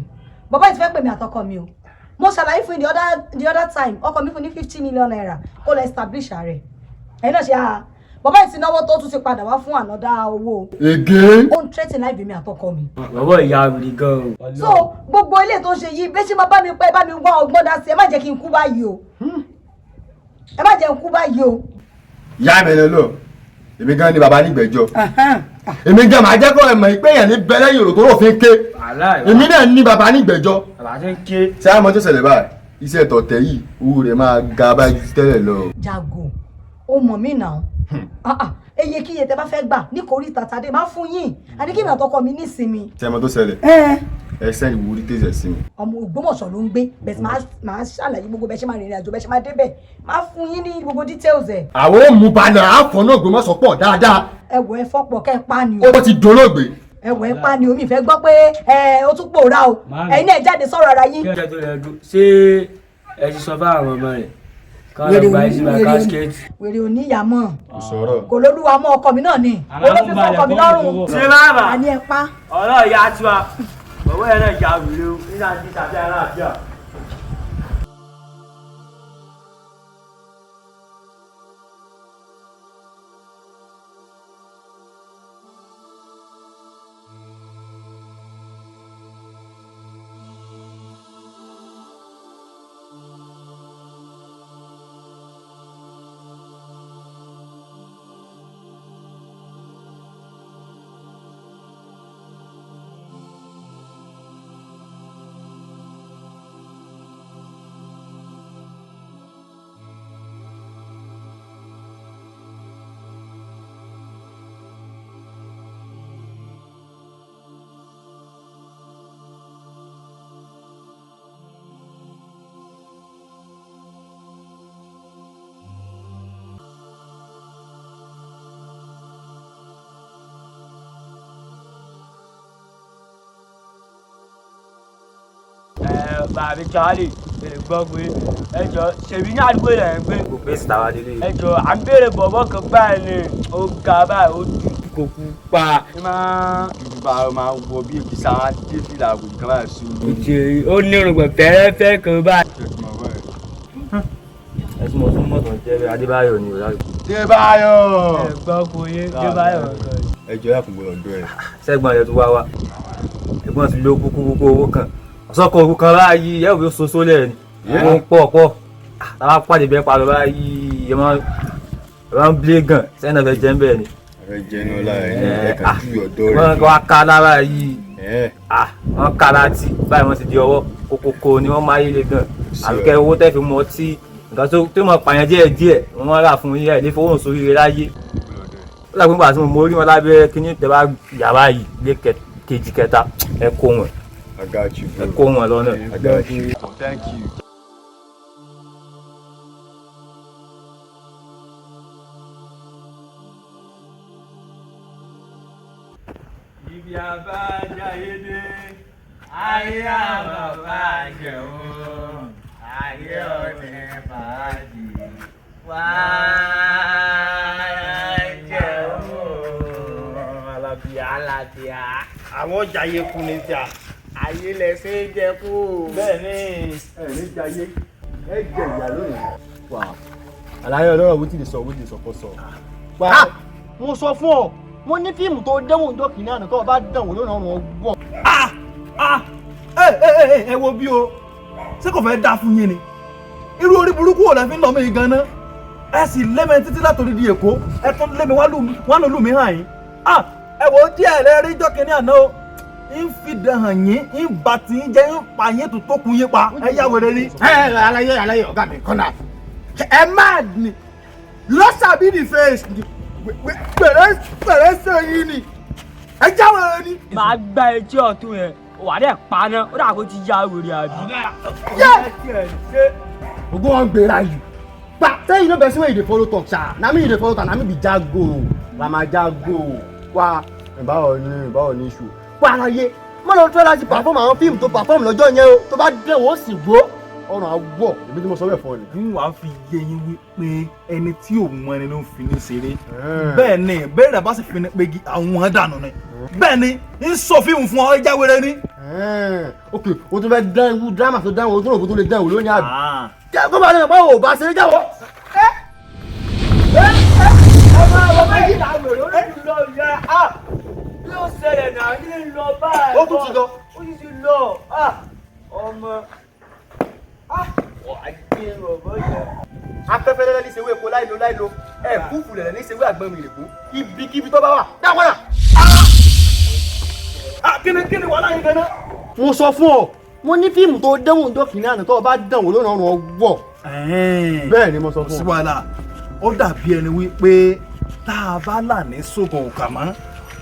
bàbá yìí ti fẹ́ pè mí àtọkọ mi o. Mo ṣàlàyé fún the other time ọkọ mi fún ní 50 million naira kó lọ establish ààrẹ ẹ̀yin náà ṣe à bàbá yìí ti náwó tó tún ti padà wá fún another owó. Again? Ó ń threaten life mi àtọkọ mi. Bàbá ìyá mi gan o. So gbogbo ilé tó ń ṣe yìí bẹ́ẹ̀ ṣe máa bá mi pẹ́ bá mi wá ọgbọ́n dá sí ẹ má jẹ́ kí n kú báyìí o, ẹ má jẹ́ n kú báyìí o. Ìyá mi lọ lọ èmi gan ni bàbá nígbẹ́jọ́ èmi gan máa jẹ́ kó ẹ mọ̀ pé èèyàn ní bẹ lẹ́yìn òrò tó rò fi ń ké èmi náà ní bàbá nígbẹ́jọ́. Bàbá ṣe ń ké. Ṣé àmọ́ tó ṣẹlẹ̀ báyìí iṣẹ́ tọ̀tẹ̀ yìí owó rẹ̀ máa ga báyìí tẹ́lẹ̀ lọ. Jago ó mọ̀ mí náà. Eye kíye tẹ bá fẹ́ gbà ní kòríta tàdé má fún yín àní kí mi àtọkọ mi nísinmi. Ṣé àmọ́ tó ṣẹlẹ̀ ẹ send ìwúrí tẹ̀sẹ̀ sí mi. Ọmọ Ògbómọ̀ṣọ́ ló ń gbé bẹ́ẹ̀ máa ṣàlàyé gbogbo bẹ́ẹ̀ ṣe máa rìnrìn àjò bẹ́ẹ̀ ṣe máa débẹ̀ máa fún yín ní gbogbo details ẹ̀. Àwọn ò mú balẹ̀ àfọ̀ náà Ògbómọ̀ṣọ́ pọ̀ dáadáa. Ẹ wò ẹ fọ́pọ̀ kẹ́ ẹ pa ni o. Ó ti dolóògbé. Ẹ wò ẹ pa ni o, mi fẹ́ gbọ́ pé ẹ o tún pòórá o ẹ̀yin náà jáde sọ̀rọ̀ ara yín. Kí ẹ tó lẹ dún ṣé ẹ ti sọ fáwọn ọmọ rẹ ká lọ gba ìsinmi kásikẹ́ẹ̀tì. Wèrè ò ní ìyá mọ́ sọ̀rọ̀. Kò lólúwa mọ́ ọkọ mi náà ni olófin fún ọkọ mi lọ́rùn. Ṣé bàbá àní ẹ pa. Ọ̀rọ̀ ìyá tiwa bọ̀wọ́ ẹ̀ náà ya wèrè o nígbà tí tàbí aláàbíà. Bàbí Charlie lè gbọ́ pé ẹ jọ ṣèbí ní àdúgbò rẹ̀ ń gbé. Kò pé síta wá délé. Ẹ jọ à ń béèrè bọ̀bọ̀ kan báyìí ni ó ga báyìí ó dúdú kò kú pa. Ẹ máa dúdú bá a máa wọ bí èkìsà á dé fìlà àwòrán kan báyìí sí i. Ó ní irùngbọ̀n fẹ́rẹ́fẹ́ kan báyìí. Ẹ tí mo tún mọ̀tàn jẹ́ Adébáyọ̀ ni òyà. Débáyọ̀. Ẹ gbọ́ kò yé Débáyọ̀ kan. Ẹ jọ yà kún gbọ́dọ̀ dọ́ ẹ. Sẹ́gbọ̀n rẹ̀ tó wá wá ẹ̀gbọ́n ti ló kúkú kúkú owó kan ọ̀sọ́kọ̀ owó kan báyìí ẹ̀ wò soso lẹ̀ ni owó ń pọ̀ pọ̀ táwa pàdé bẹ́ẹ̀ pa lọ báyìí ẹ máa ń blé gan sẹ́yìn náà fẹ́ jẹ́ ń bẹ́ẹ̀ ni. Ẹ jẹ́ iná lára ẹ ní ẹ̀ka ju ọ̀dọ́ rẹ. Wọ́n wá ká lára yìí wọ́n ká láti báyìí wọ́n ti di ọwọ́ kókókó ni wọ́n máa yíle gan àbíkẹ́ owó tẹ́ fi mọ ọtí nǹkan tó mọ pààyàn díẹ̀ díẹ̀ wọ́n máa rà fún yín ẹ̀ ní fowó sórí rẹ láyé. Ó dàgbé nígbà tí mo mórí wọn lábẹ́ kíní tẹ́ bá yàrá yìí lé kejì kẹta ẹ kó wọn. I got you, bro. Ẹ kó wọn lọ́nà. I got you. Thank you. Ibi abájáyé dé, ayé àbàbà jẹun, ayé ọ̀nẹ́ fàájì, wá jẹun. Alábíà. Alábíà. Àwọn jayé kú ní tíà. Ayé lẹsẹ̀ jẹ kú. Bẹ́ẹ̀ ni. Ẹ ní jayé ẹ jẹ ìyá lónìí. Wà àlàyé ọlọ́rọ̀ wí tí lè sọ wí tí lè sọ kó sọ. Mo sọ fún ọ, mo ní fíìmù tó dánwò ọjọ́ kìíní àná tó o bá dánwò lónìí ọ̀run ọgbọ́n. Ẹ wo bí o ṣé kò fẹ́ dá fún yín ni irú orí burúkú ò lẹ́ fi ń lọ mí gan-an ẹ sì lé mi títí látòrí di Èkó ẹ tún lé mi wá lù mí hàn yín. Ẹ wo díẹ̀ lẹ rí jọ́ kìíní àná o ń fi dàn yín ń bà tí ń jẹ́ ń pa yín tó tó kun yín pa ẹ yá wèrè ni. Ẹ aláyé aláyé ọ̀gá mi kọ́nà ẹ máa ní lọ́sàbí ní face ni pẹ̀rẹ́ pẹ̀rẹ́ sẹ́yìn ni ẹ já wèrè ni. Màá gba etí ọ̀tún yẹn Wà á dẹ̀ pa náà, ó dà kó ti ya wèrè àbí. Ogun wọn gbéra yìí. Pa sẹ́yìn no person wey you dey follow talk ṣá. Na me you dey follow talk, na me be jago. Na ma jago. Wa báwo ni báwo ni iṣu. Wà á láyé. Má lọ try láti perform àwọn fíìmù tó perform lọ́jọ́ yẹn o. Tó bá dẹ̀ wọ́n sì gbó. Ọ̀run àwọ̀ èmi tí mo sọ bẹ́ẹ̀ fún ọ ni. N wàá fi yé yín wípé ẹni tí ò mọ ẹni ló ń fi ní ṣeré. Bẹ́ẹ̀ ni bẹ́ẹ̀ bá sì fi ní pegi àwọn dànù ni. Bẹ́ẹ̀ ni ń sọ fíìmù fún ọ jáwèrè ni. Ok, o tún fẹ́ dán irú dírámà tó dán o tún rò kó tó lè dán ìwò lónìí àbí. Jẹ́ kó bá lè pa ò bá ṣeré jáwọ́. Ọmọ ọmọ yìí là wèrè, ó ti lọ yẹ. Kí ló ṣẹlẹ̀ náà? Kí ló ń lọ báyìí? Ó tún ti lọ. Ó ti lọ. Ọmọ. Wà á gbé bọ̀bọ̀ yẹn. Afẹ́fẹ́ lẹ́lẹ́ ní sewé epo láìlo láìlo ẹ̀ kúfù lẹ̀lẹ́ ní sewé àgbọn mi ìrèkú ibikíbi tó bá wà dá padà. Kíni wàhálà yín gan-an? Mo sọ fún ọ, mo ní fíìmù tó dánwò ń dọ́kìnrin àná tó o bá dánwò lónà ọ̀run ọwọ́. Bẹ́ẹ̀ ni mo sọ fún ọ. Sí wàhálà, ó dàbí ẹni wípé tá a bá là ní sógun òkà mọ́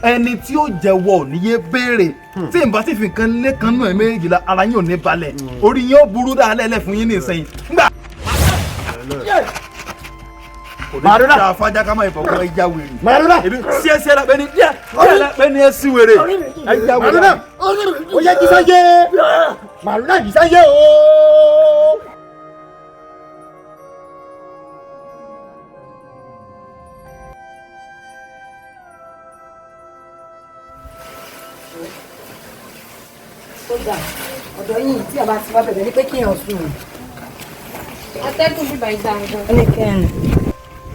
ẹni tí ó jẹ́wọ́ ò ní yé béèrè tí n bá sì fi nǹkan lẹ́kan nù ẹ̀ méjìlá ara yín ò ní balẹ̀ orí yín ó burú dáalẹ́ lẹ̀ fún yín nísìnyí. Ngbà. Maradona. Kò ní fájá ká má ìfọ̀kọ́ ẹja wèrè. Maradona. Èmi sí ẹsẹ̀ la pẹ́ni díẹ̀ díẹ̀ la pẹ́ni ẹ sí wèrè. Ẹja wèrè. Maradona. Ó yẹ jísáyé. Maradona jísáyé ooo. Ó dà ọ̀dọ̀ yìí tí a bá ti wá bẹ̀rẹ̀ ní pé kí èèyàn sùn. Atẹ́gùn bíbá ìgbà gan. Ó ní kẹrin.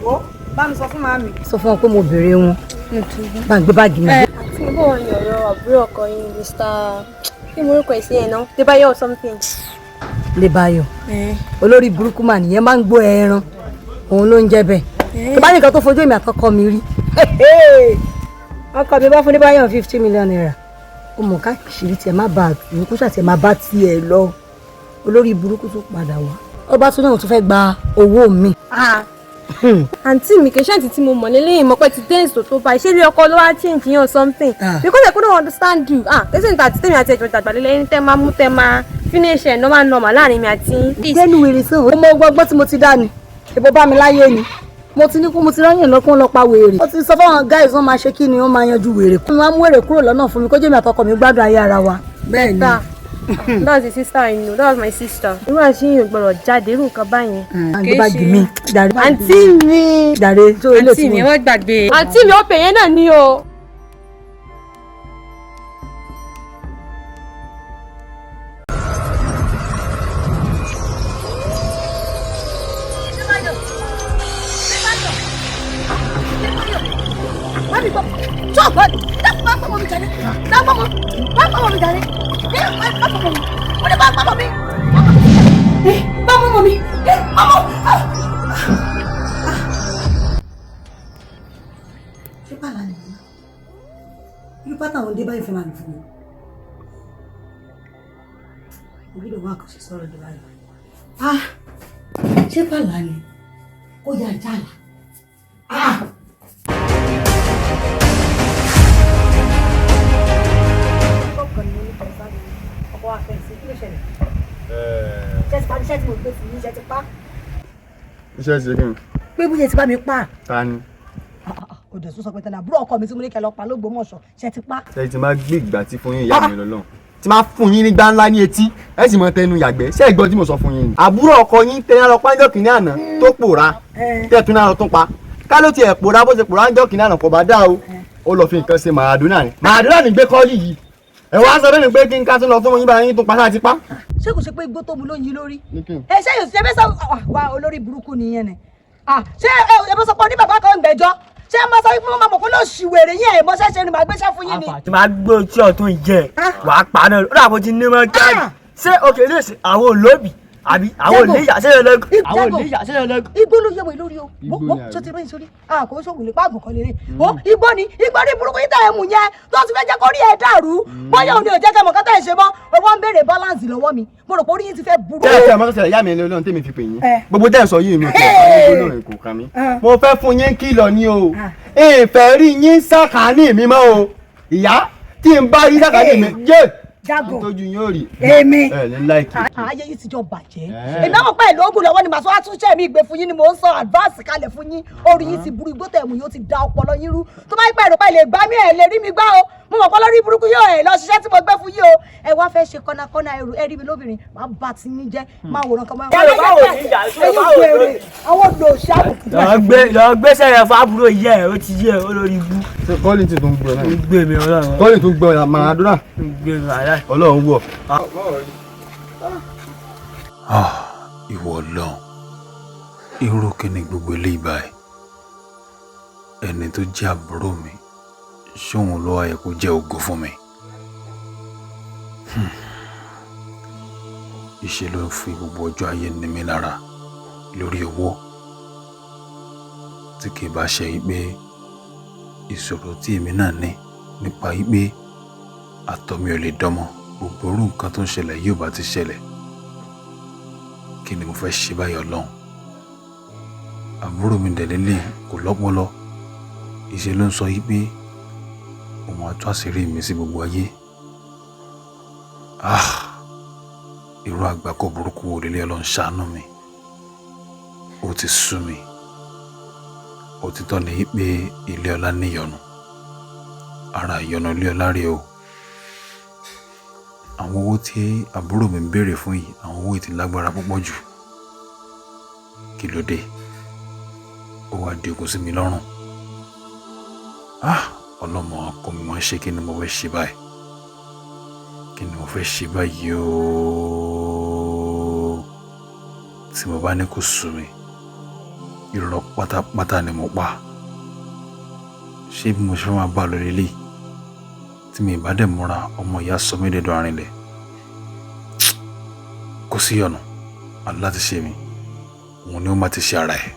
Wo bá mi sọ fún màmí. Sọ fún wọn pé mo béèrè wọn. Bá ń gbé báàgì mi. Àti mo bọ̀ ní ọ̀rọ̀ àbúrò ọkọ yín Mr. Kí mo orúkọ ẹ̀ sí ẹ̀ náà? Débáyọ̀ or something. Débáyọ̀. Olórí burúkú mà nìyẹn máa ń gbó ẹran. Òun ló ń jẹ́ bẹ́ẹ̀. Tó bá nìkan tó fojú èmi àtọkọ mi rí. Ọkọ mi bá fún Débáyọ̀ 50 million naira. Ó mọ̀ ká ṣìírí tiẹ̀ má bàa tù kó ṣàtiẹ̀ má bá tiẹ̀ lọ. Olórí burúkú tó padà wá. Ọba tún náà tún fẹ́ gba owó mi. Àǹtí mi kì í ṣe àǹtí tí mo mọ̀ lélẹ́yìn mọ̀ pé ti dance tó tó báyìí ṣé ilé ọkọ ló wá change yín or something because I couldn't understand you tẹ́sí níta àti tèmi àti ẹ̀jọ̀ dàgbà lélẹ́yìn ní tẹ́ máa mú tẹ́ máa finish ẹ̀ normal normal láàrin mi àti yín. Gbẹ́nu wèrè sàn ó mọ ọgbọ́n tí mo ti dá ni ìbò bá mi láyé ni mo ti ní kó mo ti ráyàn lọ́kùn lọ pa wèrè. Ó ti sọ fáwọn guys wọn máa ṣe kí ni wọ́n máa yanjú wèrè. Wọ́n máa mú wèrè kúrò lọ́nà fún mi kó jẹ́ mi àtọkọ mi gbádùn ayé ara wa. Bẹ́ẹ̀ ni. That's the sister I know. That was my sister. Irú àti yìí ò gbọ́dọ̀ jáde irú nǹkan báyẹn. Àǹtí mi. Àǹtí mi. Dàre tó ilé Àǹtí mi ẹ má gbàgbé. Àǹtí mi ó pè yẹn náà ní o. Ṣé pàlà nìyí irú pátá àwọn dé báyìí fẹ́ máa lò fún mi mo gbọ́dọ̀ wá àkànṣe sọ̀rọ̀ dé báyìí. Ah, ṣé pàlà ni ó yà jàlá. Ah. Ọkọ wa fẹ́ sí kí ló ṣẹlẹ̀? Ṣé ti pa iṣẹ́ tí mo gbé fún yín ṣe ti pa? Iṣẹ́ ti ṣe kí ni? Pé bóyá ti bá mi pa. Ta ni? Òdè tún sọ pé tẹ́lẹ̀ àbúrò ọkọ mi tí mo ní kẹ́ lọ pa l'Ógbómọ̀ṣọ́ ṣe ti pa. Ṣé ti máa gbé ìgbà tí fún yín ìyá mi lọ́lọ́run? Tí máa fún yín ní gbá ńlá ní etí, ẹ sì mọ tẹnu yàgbẹ́. Ṣé ìgbọ́ tí mo sọ fún yín ni? Àbúrò ọkọ yín tẹ́lẹ̀ lọ pájọ́ kìíní àná tó pòórá tẹ́tún náà lọ tún pa. Ká ló tiẹ̀ pòórá bó ṣe pòórá ń jọ́ kìíní àná kò bá dá o. Ó lọ fi nǹkan ṣe Màràdónà ni. Màràdónà ni gbé kọ́ọ̀lì yìí. Ẹ wá sọ bẹ́ẹ̀ ni pé kí n ká tún lọ fún yín bá yín tún pa sáà ti pa. Ṣé kò ṣe pé igbó tó mu ló ń yí lórí? Ẹ ṣé yóò ṣe bẹ́ẹ̀ sọ wá olórí burúkú nìyẹn ni. Ṣé ẹ bá sọ pé ní bàbá kan ń gbẹ́jọ́? Ṣé ẹ máa sọ wípé wọ́n máa mọ̀ kó ló ṣì wèrè yín ẹ̀ mọ́ṣẹ́ ṣe ni màá gbéṣẹ́ fún yín ni. Tí máa gbé ojú ọ̀tún jẹ wàá pa náà ó dàbò ti ní mọ́ káàdì. Ṣé òkè lè ṣe àwọn olóbì àbí àwọn oníyà ṣé lọ́gùn? Àwọn oníyà ṣé lọ́gùn? Igbó ló yẹwò lórí o. Wọ́n ṣó ti rìn sórí. A kò sóògùn lè pàgùn kan lérè. Ó igbó ni igbó ní burúkú yìí tẹ̀ ẹ̀ mú yẹn tó ti fẹ́ jẹ́ kó rí ẹ̀ dàrú. Bóyá òun ni ò jẹ́ kẹ́ mọ̀ kátà ẹ̀ ṣe mọ́. Wọ́n ń béèrè balance lọ́wọ́ mi. Mo rò pé orí yín ti fẹ́ burú. Tẹ́lẹ̀ tẹ́lẹ̀ mọ́tò ìyá mi lọ́nà tèmi fi pè yín. Gbogbo tẹ́ ẹ̀ sọ yìí mi ò tẹ̀ ẹ̀ gbólóhùn kò kàn mí. Mo fẹ́ fún yín kìlọ̀ ni o. Ìfẹ́ rí yín sàkání mi mọ́ o. Ìyá tí n bá rí sàkání mi yé Jago. Tójú yín ó rí. Èmi. Ẹ ní láìkì. Ayé yìí ti jọ bàjẹ́. Èmi àwọn pẹ̀lú oògùn lọ́wọ́ ni màá sọ àtúnṣe mi ìgbé fún yín ni mò ń sọ advance kalẹ̀ fún yín. Orí yín ti burú, igbó tẹ̀mù yóò ti da ọpọlọ yín rú. Tó bá yí pẹ̀lú pẹ̀lú ìgbà mi ẹ̀ lè rí mi gbá o. Mo mọ̀ pé lórí burúkú yóò ẹ̀ lọ ṣiṣẹ́ tí mo gbé fún yín o. Ẹ wá fẹ́ ṣe kọ́nàkọ́nà ẹrù ẹ rí mi lóbìnrin, máa bá ti yín jẹ́, máa wòran kan máa. Àwọn olùṣàbùkù. Lọ gbé sẹ́yìn fún àbúrò yẹ ẹ̀ ó ti yẹ ẹ̀ ó lórí ibú. Ṣé kọ́lì ti tún gbọ́ náà? Ó gbé mi Ọlọ́run. Kọ́lì tún gbọ́ náà Maradona. Ó gbé mi wàhálà. Ọlọ́run wọ̀. Ìwọ Ọlọ́run, irú kí ni gbogbo eléyìí báyìí? Ẹni tó jẹ́ àbúrò mi, ṣóun ló wá yẹ kó jẹ́ ògo fún mi? Ìṣe ló ń fi gbogbo ọjọ́ ayé ní mi lára lórí owó tí kì í bá ṣe pé ìṣòro tí èmi náà ní nípa pé àtọ̀ mi ò lè dánmọ́, gbogbo orú nǹkan tó ń ṣẹlẹ̀ yóò bá ti ṣẹlẹ̀. Kí ni mo fẹ́ ṣe báyìí Ọlọ́run? Àbúrò mi dẹ̀lélẹ̀ kò lọ́pọlọ. Ìṣe ló ń sọ yí pé òun á tú àṣírí mi sí gbogbo ayé. Irú àgbákò burúkú wo lélẹ̀? Ọlọ́run ṣàánú mi. Ó ti sú mi. Òtítọ́ ni pé ilé ọlá níyọnu. Ara ìyọnu ilé ọlá rèé o. Àwọn owó tí àbúrò mi ń béèrè fún yìí, àwọn owó yìí ti lágbára púpọ̀ jù. Kí ló dé? Ó wá di ogun sí mi lọ́rùn. Ọlọ́mọ ọkọ mi máa ń ṣe. Kí ni mo fẹ́ ṣe báyìí? Kí ni mo fẹ́ ṣe báyìí ooo? Tí mo bá ní kó sú mi, irọ́ pátápátá ni mo pa. Ṣé bí mo ṣe máa bá a lọ lélẹ̀? Tí mi ìbá dẹ̀ múra, ọmọ ìyá sọ mí dẹ̀dọ̀ àrinlẹ̀. Kò sí ọ̀nà, aláti ṣe mi, òun ni ó máa ti ṣe ara ẹ̀.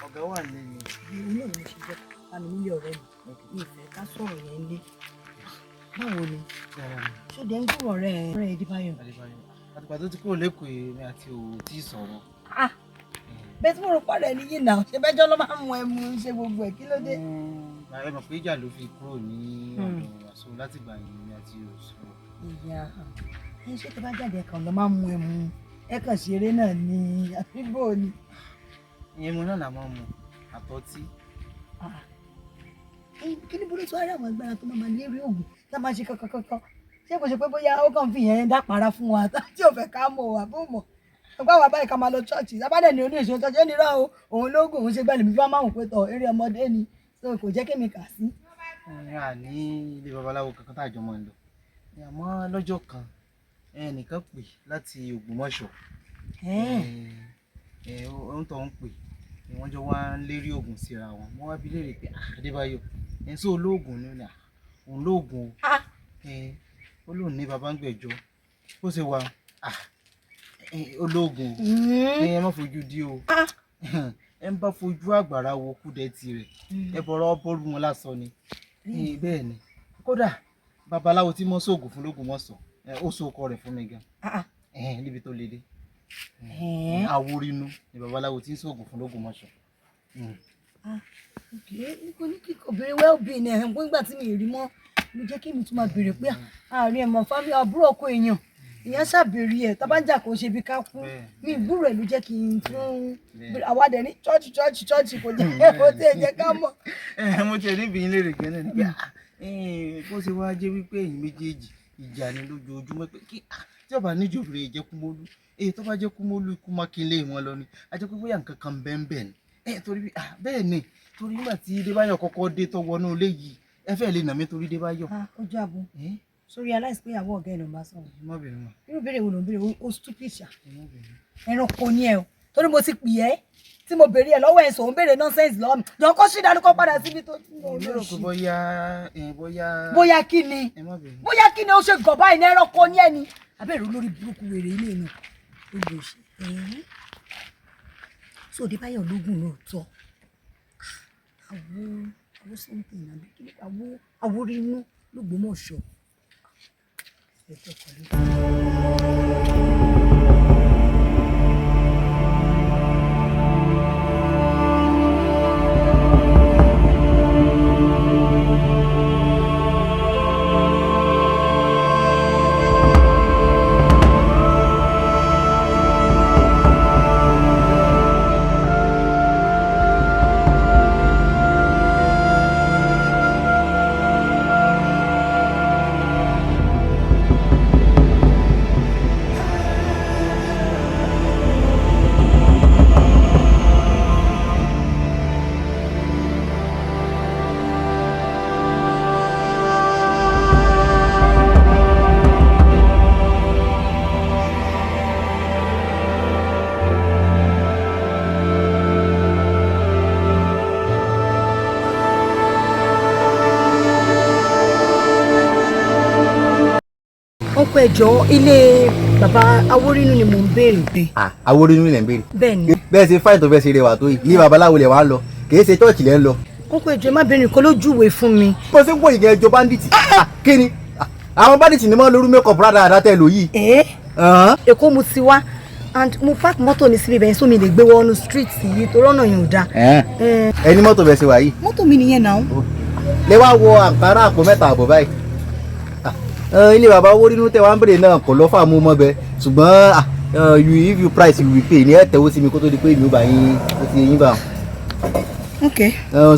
Ọ̀gá wà lẹ́nu. Èmi náà ni mo ṣe jẹ́ bá mi nílé ọ̀rẹ́ mi. Mi ò fẹ́ ká sọ̀rọ̀ yẹn lé. Báwo ni? Ṣó dẹ̀ ń gbúrò ọ̀rẹ́ ẹ? Ọ̀rẹ́ Adébáyọ̀. Àtìgbà tó ti kúrò lẹ́kọ̀ọ́ èmi àti òwò tí ì sọ̀rọ̀. Bẹ́ẹ̀ tí mo rò pọ̀rọ̀ ẹ níyì náà, ṣe bẹ́jọ́ ló máa ń mú ẹmu ṣe gbogbo ẹ̀, kí ló dé? Ẹ mọ̀ pé ìjà ló fi kúrò ní ọ̀dọ̀ wa, so látìgbà yẹn èmi àti òwò sọ̀rọ̀. Ìyá, ẹ ṣé tó bá jáde ẹ̀kan ló máa ń mú ẹmu, ẹ kàn ṣeré náà ni, àbí bò ni? Ìyẹn mu náà là máa ń mu àtọ́tí. Kí ni burúkú ara àwọn agbára tó máa lérí oògùn tá a máa ṣe kankankankan? Ṣé kò ṣe pé bóyá ó kàn fi yẹn dápara fún wa tí ò fẹ́ ká mọ̀ wá bó mọ̀? Ọgbà wa báyìí ká máa lọ ṣọ́ọ̀ṣì, sábàdàn ni oníṣòwò ṣọ́ọ̀ṣì ó ní rán o, òun lóògùn òun ṣe gbẹ́lẹ̀ mi bá máa wò pé tọ̀ eré ọmọdé ni, so kò jẹ́ kémi kà sí. A ní ilé babaláwo kankan tá àjọ máa ń lọ. Àmọ́ lọ́jọ́ kan ẹnìkan pè láti Ògbómọ̀ṣọ́. Ohun tó ń pè ni wọ́n jọ wá ń lérí oògùn síra wọn. Wọ́n wá bi léèrè pé Adébáyọ̀ ẹ̀ ń sọ olóògùn ni òun lóògùn o. Ó lóun ní baba ń gbẹ̀jọ bó ṣe wà olóògùn o, ẹ má fojú di o, ẹ ń bá fojú àgbàrá wo kúdẹ tirẹ̀ ẹ bọ̀rọ̀ bọ́ọ̀lù wọn lásán ni. Bẹ́ẹ̀ ni kódà babaláwo tí mọ́ sóògùn fún lóògùn mọ́ sọ ó so ọkọ rẹ̀ fún mi gan níbi tó le dé. Àwòrínú ni babaláwo tí ń sóògùn fún lóògùn mọ́ sọ. Kò ní kíkọ béèrè well-being ẹ̀ nígbà tí mi rí mọ́ ló jẹ́ kí mi tún máa béèrè pé àárín ẹ̀mọ̀ fámi àbúrò ọkọ èèyàn ìyẹn ṣàbẹ̀rẹ̀ ẹ̀ tábàjà kò ṣe bí ká kú mi ìgbúrò ẹ̀ ló jẹ́ kí n tún àwádẹ ní chọ́ọ̀chì chọ́ọ̀chì chọ́ọ̀chì kò jẹ́ kó tí ẹ jẹ́ ká mọ̀. Mo ti rí ibi léèrè gan náà ni pé bó ṣe wá jẹ́ wípé ẹ̀yin méjèèjì ìjà ni lójoojúmọ́ pé kí tí ọba níjòbìrì jẹ́ Kúmólú èyí tó bá jẹ́ Kúmólú ikú mákindé wọn lọ ni a jẹ́ pé bóyá nǹkan kan bẹ́ẹ̀ ni torí bẹ́ẹ̀ ni torí nígbà tí Débáyọ̀ kọ́kọ́ dé tó wọnú ilé yìí ẹ fẹ́ lè nà mí torí Débáyọ̀. Ojú àbò sórí aláìsí pé ìyàwó ọ̀gá ẹ̀ ló ń bá sọ̀rọ̀. Irú ìbéèrè wo ló ń béèrè? O stupid ṣá. Ẹranko ni ẹ o, torí mo ti pè ẹ́ tí mo béèrè ẹ lọ́wọ́ ẹ̀ sọ òun béèrè nonsense lọ́wọ́ mi. Jọ kó sí ìdánù kó padà síbi tó ti mọ̀. Èmi rò pé bóyá bóyá. Bóyá kí ni? Bóyá kí ni ó ṣe gọ̀ báyìí ní ẹranko ni ẹ ni? Abẹ́rẹ́ olórí burúkú wèrè ilé náà. Olùsí. So Débáyọ̀ lógún lóòótọ́. Àwo àwo something àbí kí ló àwo Àwórínú l'Ógbómọ̀ṣọ́. Ẹ tọkọ lé. Ọkọ ẹjọ, ilé bàbá Awórínú ni mò ń béèrè pé. Àwórínú lẹ̀ ń béèrè. Bẹ́ẹ̀ ni. Bẹ́ẹ̀ ṣe fáìtò bẹ́ẹ̀ ṣe rẹwà tó yìí, ilé babaláwo lẹ̀ wá ń lọ, kì í ṣe church lẹ̀ ń lọ. Ọkọ ẹjọ, ẹ má béèrè nǹkan lójúwe fún mi. Bó ṣe ń wọ ìyẹn ẹjọ bandit. Kí ni àwọn bandit ni wọ́n lórú makeup rádaràdá tẹ̀ lò yìí. Ẹ Èkó mo ti wá and mo park mọ́tò mi síbi ibẹ̀ sómi lè gbé wọnú street yìí torí ọ̀nà yẹn ò dáa. Ẹni mọ́tò bẹ́ẹ̀ ṣe wà yìí. Mọ́tò mi nìyẹn náà. Lẹ wá wọ àǹkárá àpò 3.5 báyìí. Ilé bàbá Awórínú tẹ wá ń bèrè náà kò lọ́fà mú mọ́ bẹ, ṣùgbọ́n you if you price you will pay ní ẹ tẹ̀wó sí mi kó tó di pé mi ò bá yín ó ti yín bá wọn. Ok.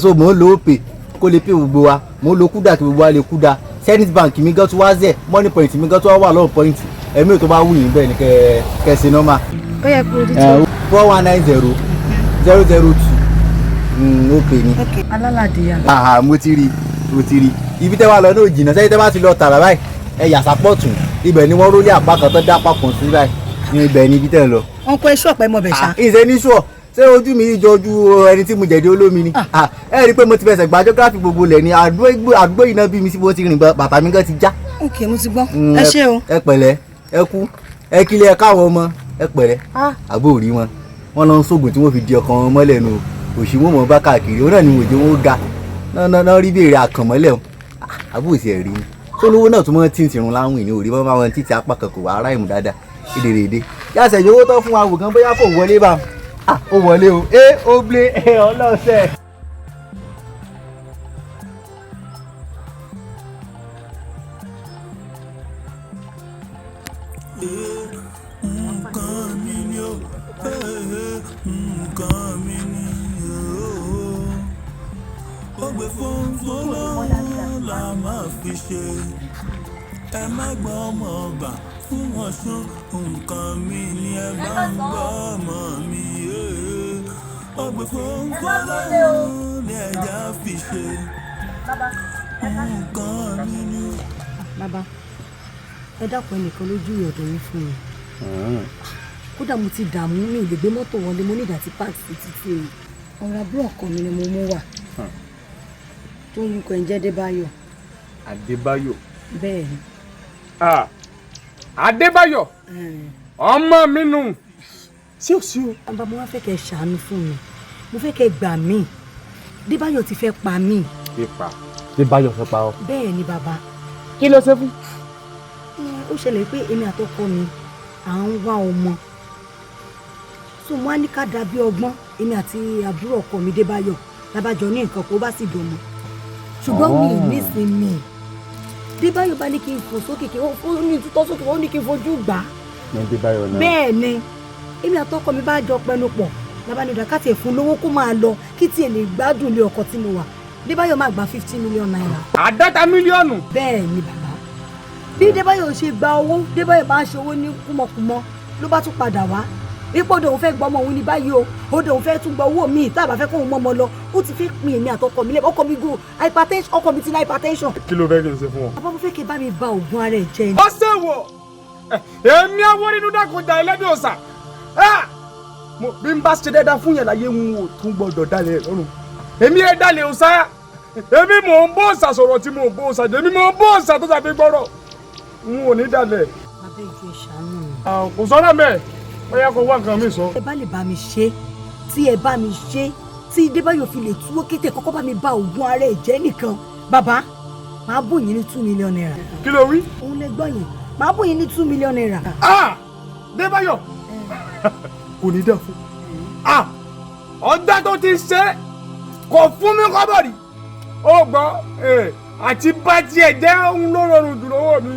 So mò ń lo Opay kó lè pay gbogbo wa, mò ń lo Kuda kí gbogbo wa lè Kuda, Zenith Bank mi gan tún wá zẹ̀, Money Point mi gan tún wá wà lọ́wọ́ point ẹ̀mí ò tó bá wù yín bẹ́ẹ̀ ni kẹ́ ṣe normal. Ó yẹ kó o di tó. 4190002 Opay ni. Ok, alálàdé yà. Mo ti rí, mo ti rí ibi tẹ́ wá lọ náà jìnnà sẹ́yìn tẹ́ bá ti lọ tààrà báyìí, ẹ yà sápọ̀tù, ibẹ̀ ni wọ́n rólé àpá kan tó dá apá kan sí báyìí, ní ibẹ̀ ni ibi tẹ́ ń lọ. Ọkọ ẹ ṣọ̀pẹ́ mọ̀ bẹ̀ ṣá. Ìṣe ní sùọ, ṣé ojú mi jọ ojú ẹni tí mo jẹ̀dí olómi ni? Ẹ rí i pé mo ti fẹsẹ̀ gba geography gbogbo lẹ̀ ní àdúgbò yìí náà bí mi sí bó ti rìn, bàtà mi gan ti já. Ok, mo ti gbọ́, ẹ ṣé o. Ẹ pẹ̀lẹ́, ẹ kú, ẹ kílẹ̀, ẹ káwọn ọmọ, ẹ pẹ̀lẹ́. Àbó rí wọn, wọn lọ ń sóògùn tí wọ́n fi di ọkàn wọn mọ́lẹ̀ nù, òṣì wọn mọ̀ bá káàkiri, òun náà ni òjò wọn ga náà rí béèrè àkànmọ́lẹ̀. Àbó òsì ẹ̀ rí ni sólówó náà tún mọ́ tí ń tirun láwìn ní òrí bá wọn títí apá kan kò wá ara ìmú dáadáa èdèrèdè yàtọ̀ ìyówó tó fún wa wò gan bóyá kò wọlé bá ó wọlé o ẹ ó blé ẹ ọlọ́sẹ̀. Nǹkan mi ni ó, nǹkan mi ni ó, ó gbé fónfó lọ́wọ́ la máa fi ṣe. Ẹ má gbọ́ ọmọ ọba fún Ọ̀ṣun, nǹkan mi ni ẹ bá ń gbọ́ ọmọ mi. Ó gbé fónfó lọ́wọ́ ní ẹja fi ṣe. Nǹkan mi ni ó. Bàbá, ẹ dákun, ẹnìkan lójú ọ̀dọ̀ yín fún mi. Kódà mo ti dààmú, mi ò lè gbé mọ́tò wọlé, mo ní ìdá tí park sí títí o. Ọ̀rọ̀ àbúrò ọkọ mi ni mo mú wá tó ń kọ ẹ̀ ń jẹ́ Débáyọ̀. Adébáyọ̀. Bẹ́ẹ̀ ni. Adébáyọ̀ ọmọ mi nù. Sí ò sí o. Bàbá, mo wá fẹ́ kẹ́ ṣàánú fún mi, mo fẹ́ kẹ́ gbà mí, Débáyọ̀ ti fẹ́ pa mí. Pípa Débáyọ̀ fẹ́ pa ọ. Bẹ́ẹ̀ ni bàbá. Kí ló ṣe fún. Ó ṣẹlẹ̀ pé èmi àtọkọ mi à ń wá ọmọ, so mo á ní ká dàbí ọgbọ́n, èmi àti àbúrò ọkọ mi Débáyọ̀ lábàjọ ní nǹkan kó bá sì dọmọ, ṣùgbọ́n mi nísìnyí Débáyọ̀ bá ní kí n fò sókè, kí ó ní tútọ́ sókè, ó ní kí n fojú gbà á. Ní Débáyọ̀ náà. Bẹ́ẹ̀ ni, èmi àtọkọ mi bá jọ pẹnu pọ̀ labanidà ká tiẹ̀ fún lówó kó máa lọ kí tiẹ̀ lè gbádùn ilé ọkọ tí mo wà. Débáyọ̀ máa gba 50 million naira. 50 mílíọ̀nù. Bẹ́ẹ̀ ni bàbá, bí Débáyọ̀ ṣe gba owó, Débáyọ̀ bá ń ṣe owó ní kúmọkùmọ ló bá tún padà wá ipò òun fẹ́ gba ọmọ òun ní báyìí o, òde òun fẹ́ tún gba owó mi tá a bá fẹ́ kóun mọ́mọ lọ, ó ti fi pin èmi àtọkọ mi lẹ́bọ̀, ọkọ mi go hypertension, ọkọ mi ti ní hypertension. Kí ló fẹ́ kí n ṣe fún ọ. Bàbá, mo fẹ́ kí ẹ bá mi ba oògùn ara ẹ̀ jẹ́ ni. Ó ṣe wọ èmi Awórínú dákunjà ẹlẹ́dẹ̀ ọ̀sà, bí n bá ṣe dáadáa fún yàrá yé ń wò tún gbọdọ̀ dalẹ̀ lọ́rùn, èmi ẹ̀ dalẹ̀ ọ̀sà, èmi mò ń bó ọ̀sà sọ̀rọ̀ tí mò ń bó ọ̀sà jẹ́, èmi mò ń bó ọ̀sà tó ṣàfi gbọ́rọ̀ n ò ní dalẹ̀. Bàbá, ìjọ ẹ ṣàánú mi. Kò sọ́nà mẹ́ẹ̀, ó yẹ kó wá nǹkan mi sọ. Ẹ bá lè bá mi ṣe, tí ẹ bá mi ṣe, Tí Débáyọ̀ fi lè túwó kété kọ́kọ́ bá mi ba oògùn ara ẹ̀ jẹ́ nìkan, bàbá, màá bù yín ní ₦2 million. Kí ló wí? Òun lè gbọ́ yẹn, màá bù yín ní ₦2 million. Ah! Débáyọ̀ kò ní dẹ̀ fún. Ah! Ọ̀dà tó ti ṣe kò fún mi kọ́bọ̀ rí. Ó gbọ́ àti bá tiẹ̀ jẹ́ òun ló rọrùn jù lọ́wọ́ mi,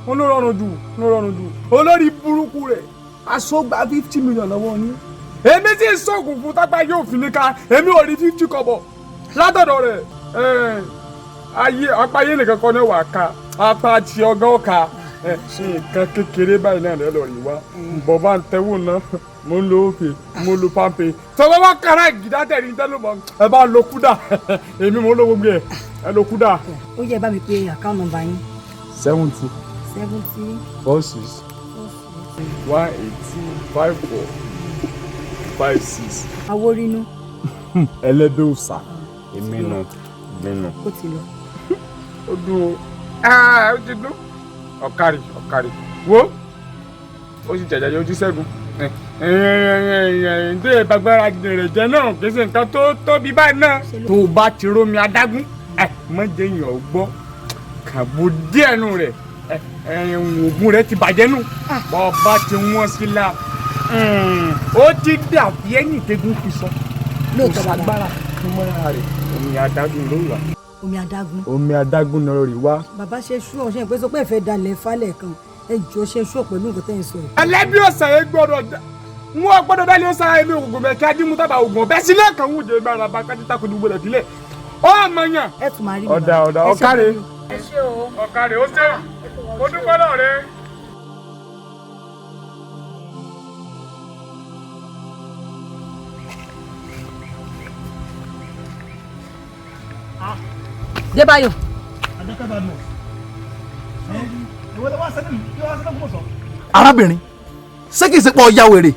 òun ló rọrùn jù, ló rọrùn jù. Olórí burúkú rẹ̀ aṣọ́gba 50 million lọ́wọ́ yín. Èmi tí ń sọ̀gùn fún tápá yóò fi ní ká, èmi ò rí 50 kọ́bọ̀ látọ̀dọ̀ rẹ̀. Ayé apáyé nìkan kọ́ ní wàá ká apá tí ọgán ọ̀ka nǹkan kékeré báyìí náà lọ́ọ́ rí wá. Bọ̀ bá ń tẹ́wò náà, mo ń lo òfè, mo ń lo pampe tọ́wọ́ bá kára ìgídá tẹ̀rí ní tẹ́lẹ̀ mọ́. Ẹ bá lo kúdà, èmi mo ń lo gbogbo ẹ̀, ẹ lo kúdà. Ó yẹ bá mi pé account number yín. 70 70 46 18 54 56. Awórínú. Ẹlẹ́bẹ̀ òòsà, èmi nù, èmi nù. Ó ti lọ. Ó dùn o, ó ti dùn. Ọ̀kàrì ọ̀kàrì wo, ó sì jẹ̀jẹ̀ yóò ti ṣẹ́gun ǹdẹ́ ìbágbára rẹ̀ jẹ́ náà, kì í ṣe nǹkan tó tóbi báyìí náà. Tó o bá ti rómi adágún ẹ mọ jẹ́ èèyàn gbọ́ kàbó díẹ̀ nù rẹ̀, oògùn rẹ̀ ti bàjẹ́ nù. Bọ́ ọ bá ti wọ́n sí la, ó ti dàbí ẹ̀yìn tẹ́gùn fi sọ. Lóòótọ́ bàbá. Agbára fún mọ́ra rẹ̀, omi adágún ló wà. Omi adágún. Omi adágún náà rí wá. Bàbá, ṣe sú ọ ṣe ń pè sọ pé ẹ fẹ́ dalẹ̀ falẹ̀ kan, ẹ jọ ṣe sú ọ pẹ̀lú nǹkan tẹ́ ẹ sọ yìí. Ẹlẹ́bí ọ̀sẹ̀ yẹn gbọ́dọ̀ wọn gbọ́dọ̀ dálé ọ̀sẹ̀ ayé ògùn bẹ́ẹ̀ kí adímú tábà ògùn ọ̀bẹ sílẹ̀ kan wù jẹ́ gbára bá kájí takò ní gbọ́dọ̀ sílẹ̀ ọ mọ̀ yàn. Ẹ tún máa rí mi. Ọ̀dà ọ̀dà, Ẹ ṣe ọ̀kàrẹ̀. pẹ̀lú. Ẹ ṣé o. Ọ̀kàrẹ̀, ó ṣe, mo dúpẹ́ lọ́wọ́ rẹ. Débáyọ̀. Arábìnrin, ṣé kìí ṣe pé ọya wèrè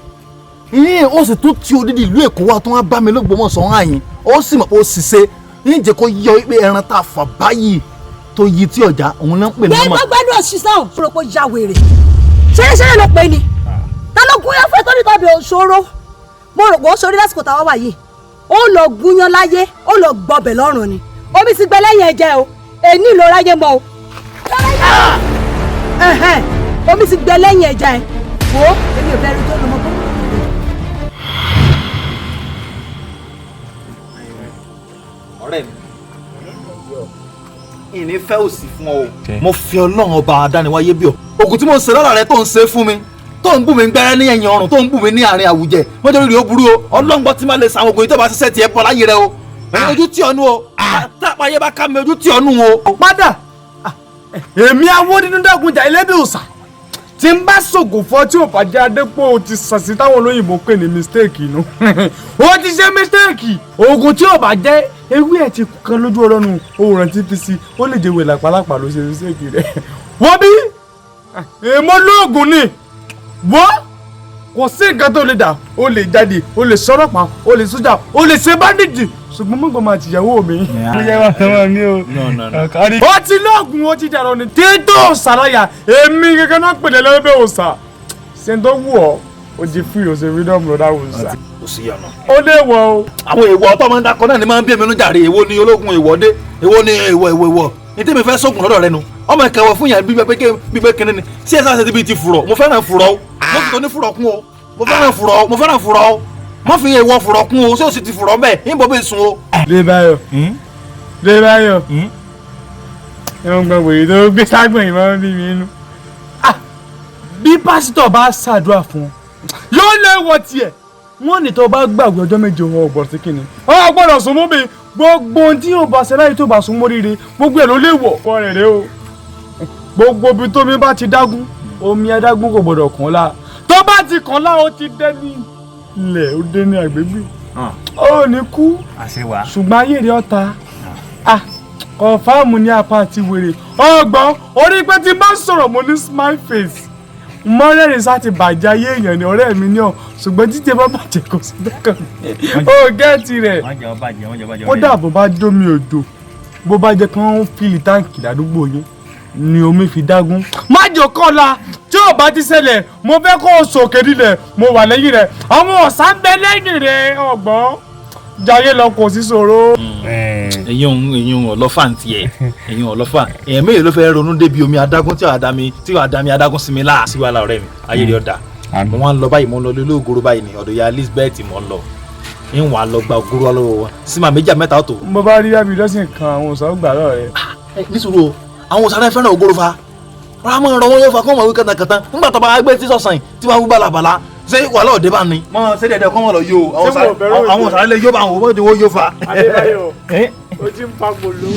yín? Ó sì tún ti odidi ìlú Èkó wá tó wá bá mi l'Ógbómọ̀ṣọ́ hàn yín, ó sì mọ̀ pé ó sì ṣe yín jẹ́ kó yọ pé ẹran tá a fà báyìí tó yí tí ọjà òun náà ń pè ní Gbé ọmọ. gbogbo ẹnu òṣìṣẹ́ ò rò pé ya wèrè. Ṣeré-ṣeré ló pe ni. Ta ló gúnyán fẹ́ tó ní tọ́bi òṣòro? Mo rò pé ó ṣorí lásìkò táwa wà yìí. Ó lọ gúnyán láyé, ó lọ gbọbẹ̀ lọ́rùn ni. Omi ti gbẹ lẹ́yìn ẹ̀jẹ̀ o. Èní ló ráyé mọ́ o. Ẹ̀hẹ́n, omi ti gbẹ lẹ́yìn ẹ̀jẹ̀ ẹ̀. Wo, èmi ò bẹ̀rù tó lọ mọ́ bó. Ọ̀rẹ́ mi, ìní fẹ́ òsì fún ọ o. Mo fi Ọlọ́run ọba adániwáyé bí ọ. Ògùn tí mo ń ṣe lọ́la rẹ tó ń ṣe fún mi, tó ń bù mí gbẹ́rẹ́ ní ẹ̀yìn ọrùn, tó ń bù mí ní àárín àwùjẹ, mọ́jọ́ rí o burú o. Ọlọ́run gbọ́, tí má lè sàwọn ògùn yìí tó bá ṣiṣẹ́ tiẹ̀ bọ́ láyé rẹ o. Ẹ̀yin ojú tí ọ̀nù o, tápá ayé bá ká mi, ojú tí ọ̀nù o. Padà, èmi awó nínú dágunjà ẹlẹ́bí òòsà tí n bá ṣògùn fọ́ tí ò bá jẹ́ adépò ti sàṣì táwọn olóyìnbó pè ní mistake inú, ó ti ṣe mistake. Oògùn tí ò bá jẹ́ ewé ẹ̀ ti kan lójú ọ̀rọ̀ nù, òòrùn ti fi si, ó lè jẹ́ wẹ̀ làpálàpà ló ṣe mistake rẹ̀. Wọ́n bí èèmọ́ lóògùn ni wọ́n kò sí nǹkan tó lè dà, ó lè jáde, ó lè sọ́rọ̀pá, ó lè sójà, ó lè ṣe báńdíjì, ṣùgbọ́n mọ̀gbọ́n máa tìyàwó mi. Ó ti lóògùn, ó ti dàrọ ni títò sàlàyà, èmi kankan náà pèlè lẹ́bẹ̀ òòsà ṣe tó wù ọ́, ó di free, ó ṣe freedom lọ́dà òòsà. Kò sí ọ̀nà. Ó lè wọ̀ o. Àwọn èèwọ̀ ọtọ́ máa ń dakọ náà ni máa ń bí èmi ló jàre. Èwo ni ológun èèwọ̀ dé? Èwo ni èèwọ̀ èèwọ̀ èèwọ̀ ní tèmi fẹ́ sóògùn lọ́dọ̀ rẹ nu ọmọ ìkẹwọ̀ fún yàn gbígbẹ pé gbígbẹ kínní ni sí ẹ̀sán àti bíi ti fùrọ̀. Mo fẹ́ràn fùrọ̀ o, mo sì tó ní fùrọ̀ kún o. Mo fẹ́ràn fùrọ̀ o, mo fẹ́ràn fùrọ̀ o. Mo fi èèwọ̀ fùrọ̀ kún o, ṣé o sì ti fùrọ̀ bẹ́ẹ̀ ń bọ́ bẹ́ẹ̀ sùn o. Débáyọ̀, Débáyọ̀, ìwọ̀n gbọ̀n wèrè tó gbé ságbọ̀n yìí máa ń bí mi inú. Bí pásítọ̀ bá ṣàdúrà fún ọ yóò lè wọ tiẹ̀, wọ́n ní tó bá gbàgbé ọjọ́ 7, wọn ò gbọ́dọ̀ sí kínní, ọ gbọ́dọ̀ sún mọ́ mi. Gbogbo ohun tí yóò bá ṣe láyé tó bá sún mọ́ rire, gbogbo ẹ̀ ló lè wọ̀ kọ́ rẹ̀ rẹ̀ o. Gbogbo ibi tómi bá ti dágún, omi adágún kò gbọ́dọ̀ kàn lá. Tó bá ti kàn lá, ó ti dé ní ilẹ̀, ó dé ní àgbègbè, ó ní kú, ṣùgbọ́n ayé rẹ̀ ọ̀ta kọ̀fáàmù ní apá àti wèrè ọgbọ́n orí pé tí n bá sọ̀rọ̀ mo ní smile face mọ́rẹ́rìn sá ti bàjẹ́ ayé èèyàn ní ọ̀rẹ́ mi ní ọ̀, ṣùgbọ́n títí bá bàjẹ́ kò sí dẹ́kàn ó gẹ́ẹ̀tì rẹ̀. Kódà bó bá dómi òjò, bó bá jẹ́ kí wọ́n fìlì táǹkì ládùúgbò yín ni omi fi dágún. Má jò kọ́la tí ò bá ti ṣẹlẹ̀, mo fẹ́ kó o sòkè nílẹ̀, mo wà lẹ́yìn rẹ̀, àwọn ọ̀sán ń bẹ lẹ́yìn rẹ̀ ọ̀gbọ́n. Jayé lọ kò sí ṣòro. Èyí òun ọlọ́fà ń tiẹ̀, èyí òun ọlọ́fà. Èèyàn mélòó ló fẹ́ ronú débi omi adágún tí wàá dami adágún sinmi láà sí wàhálà? Ọ̀rẹ́ mi, ayé rẹ̀ ọ̀dà. Mo wá ń lọ báyìí, mo ń lọ lé olóògoro báyìí ní ọ̀dọ̀ ya Elizabeth. Mo ń lọ ń wà lọ gba ògoro lọ́wọ́ wọn sí màá méjì mẹ́ta ọ̀tọ̀. Mo bá rí àbí lọ́sìn kan, àwọn òsàn gbà lọ́rọ̀ rẹ. Nísòro o, àwọn òsàn fẹ́ràn ògoro fa, wọ́n á máa rọ wọn yóò fa kó wọn wí kàtàkàtà nígbà tó bá gbé tí sọ̀sán yìí tí wọ́n wú bàlàbàlà. Ṣé wàhálà òde bá ní. Mọ ṣé dẹdẹ kọ́ wọn lọ yó o, àwọn òsàn lè yó bá àwọn òwò yó fa. Adébáyọ̀, o ti ń pa gbòòlò.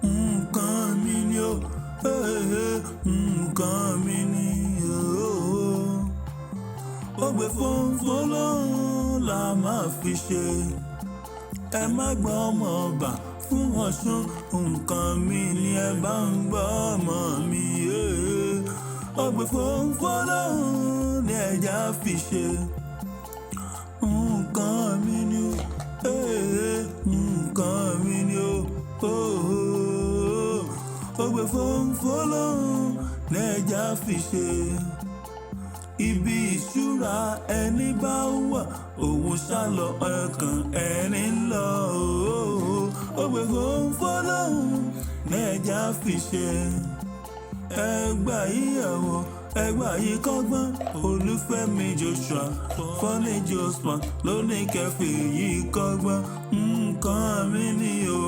Nǹkan mi ni ó, nǹkan mi ni ó. Ó gbé fónfó lóhùn la máa fi ṣe. Ẹ má gbọ́ ọmọ ọba fún Ọ̀ṣun, nǹkan mi ni ẹ bá ń gbọ́ ọmọ mi. Ó gbé fónfó lóhùn ni ẹja fi ṣe. Nǹkan mi ni ó, nǹkan mi ni ó. Ó gbé fónfó lóhùn ní ẹja fi ṣe. Ibi ìṣúra ẹni bá wà, òun ṣálọ ọkàn ẹni ń lọ. Ó gbé fónfó lóhùn ní ẹja fi ṣe. Ẹgbà ìyàwó, ẹgbà yìí kọ́gbọ́n. Olúfẹ́mi Joshua, Funny Joshua lóní kẹfì yìí kọ́gbọ́n. Nǹkan mi ni o.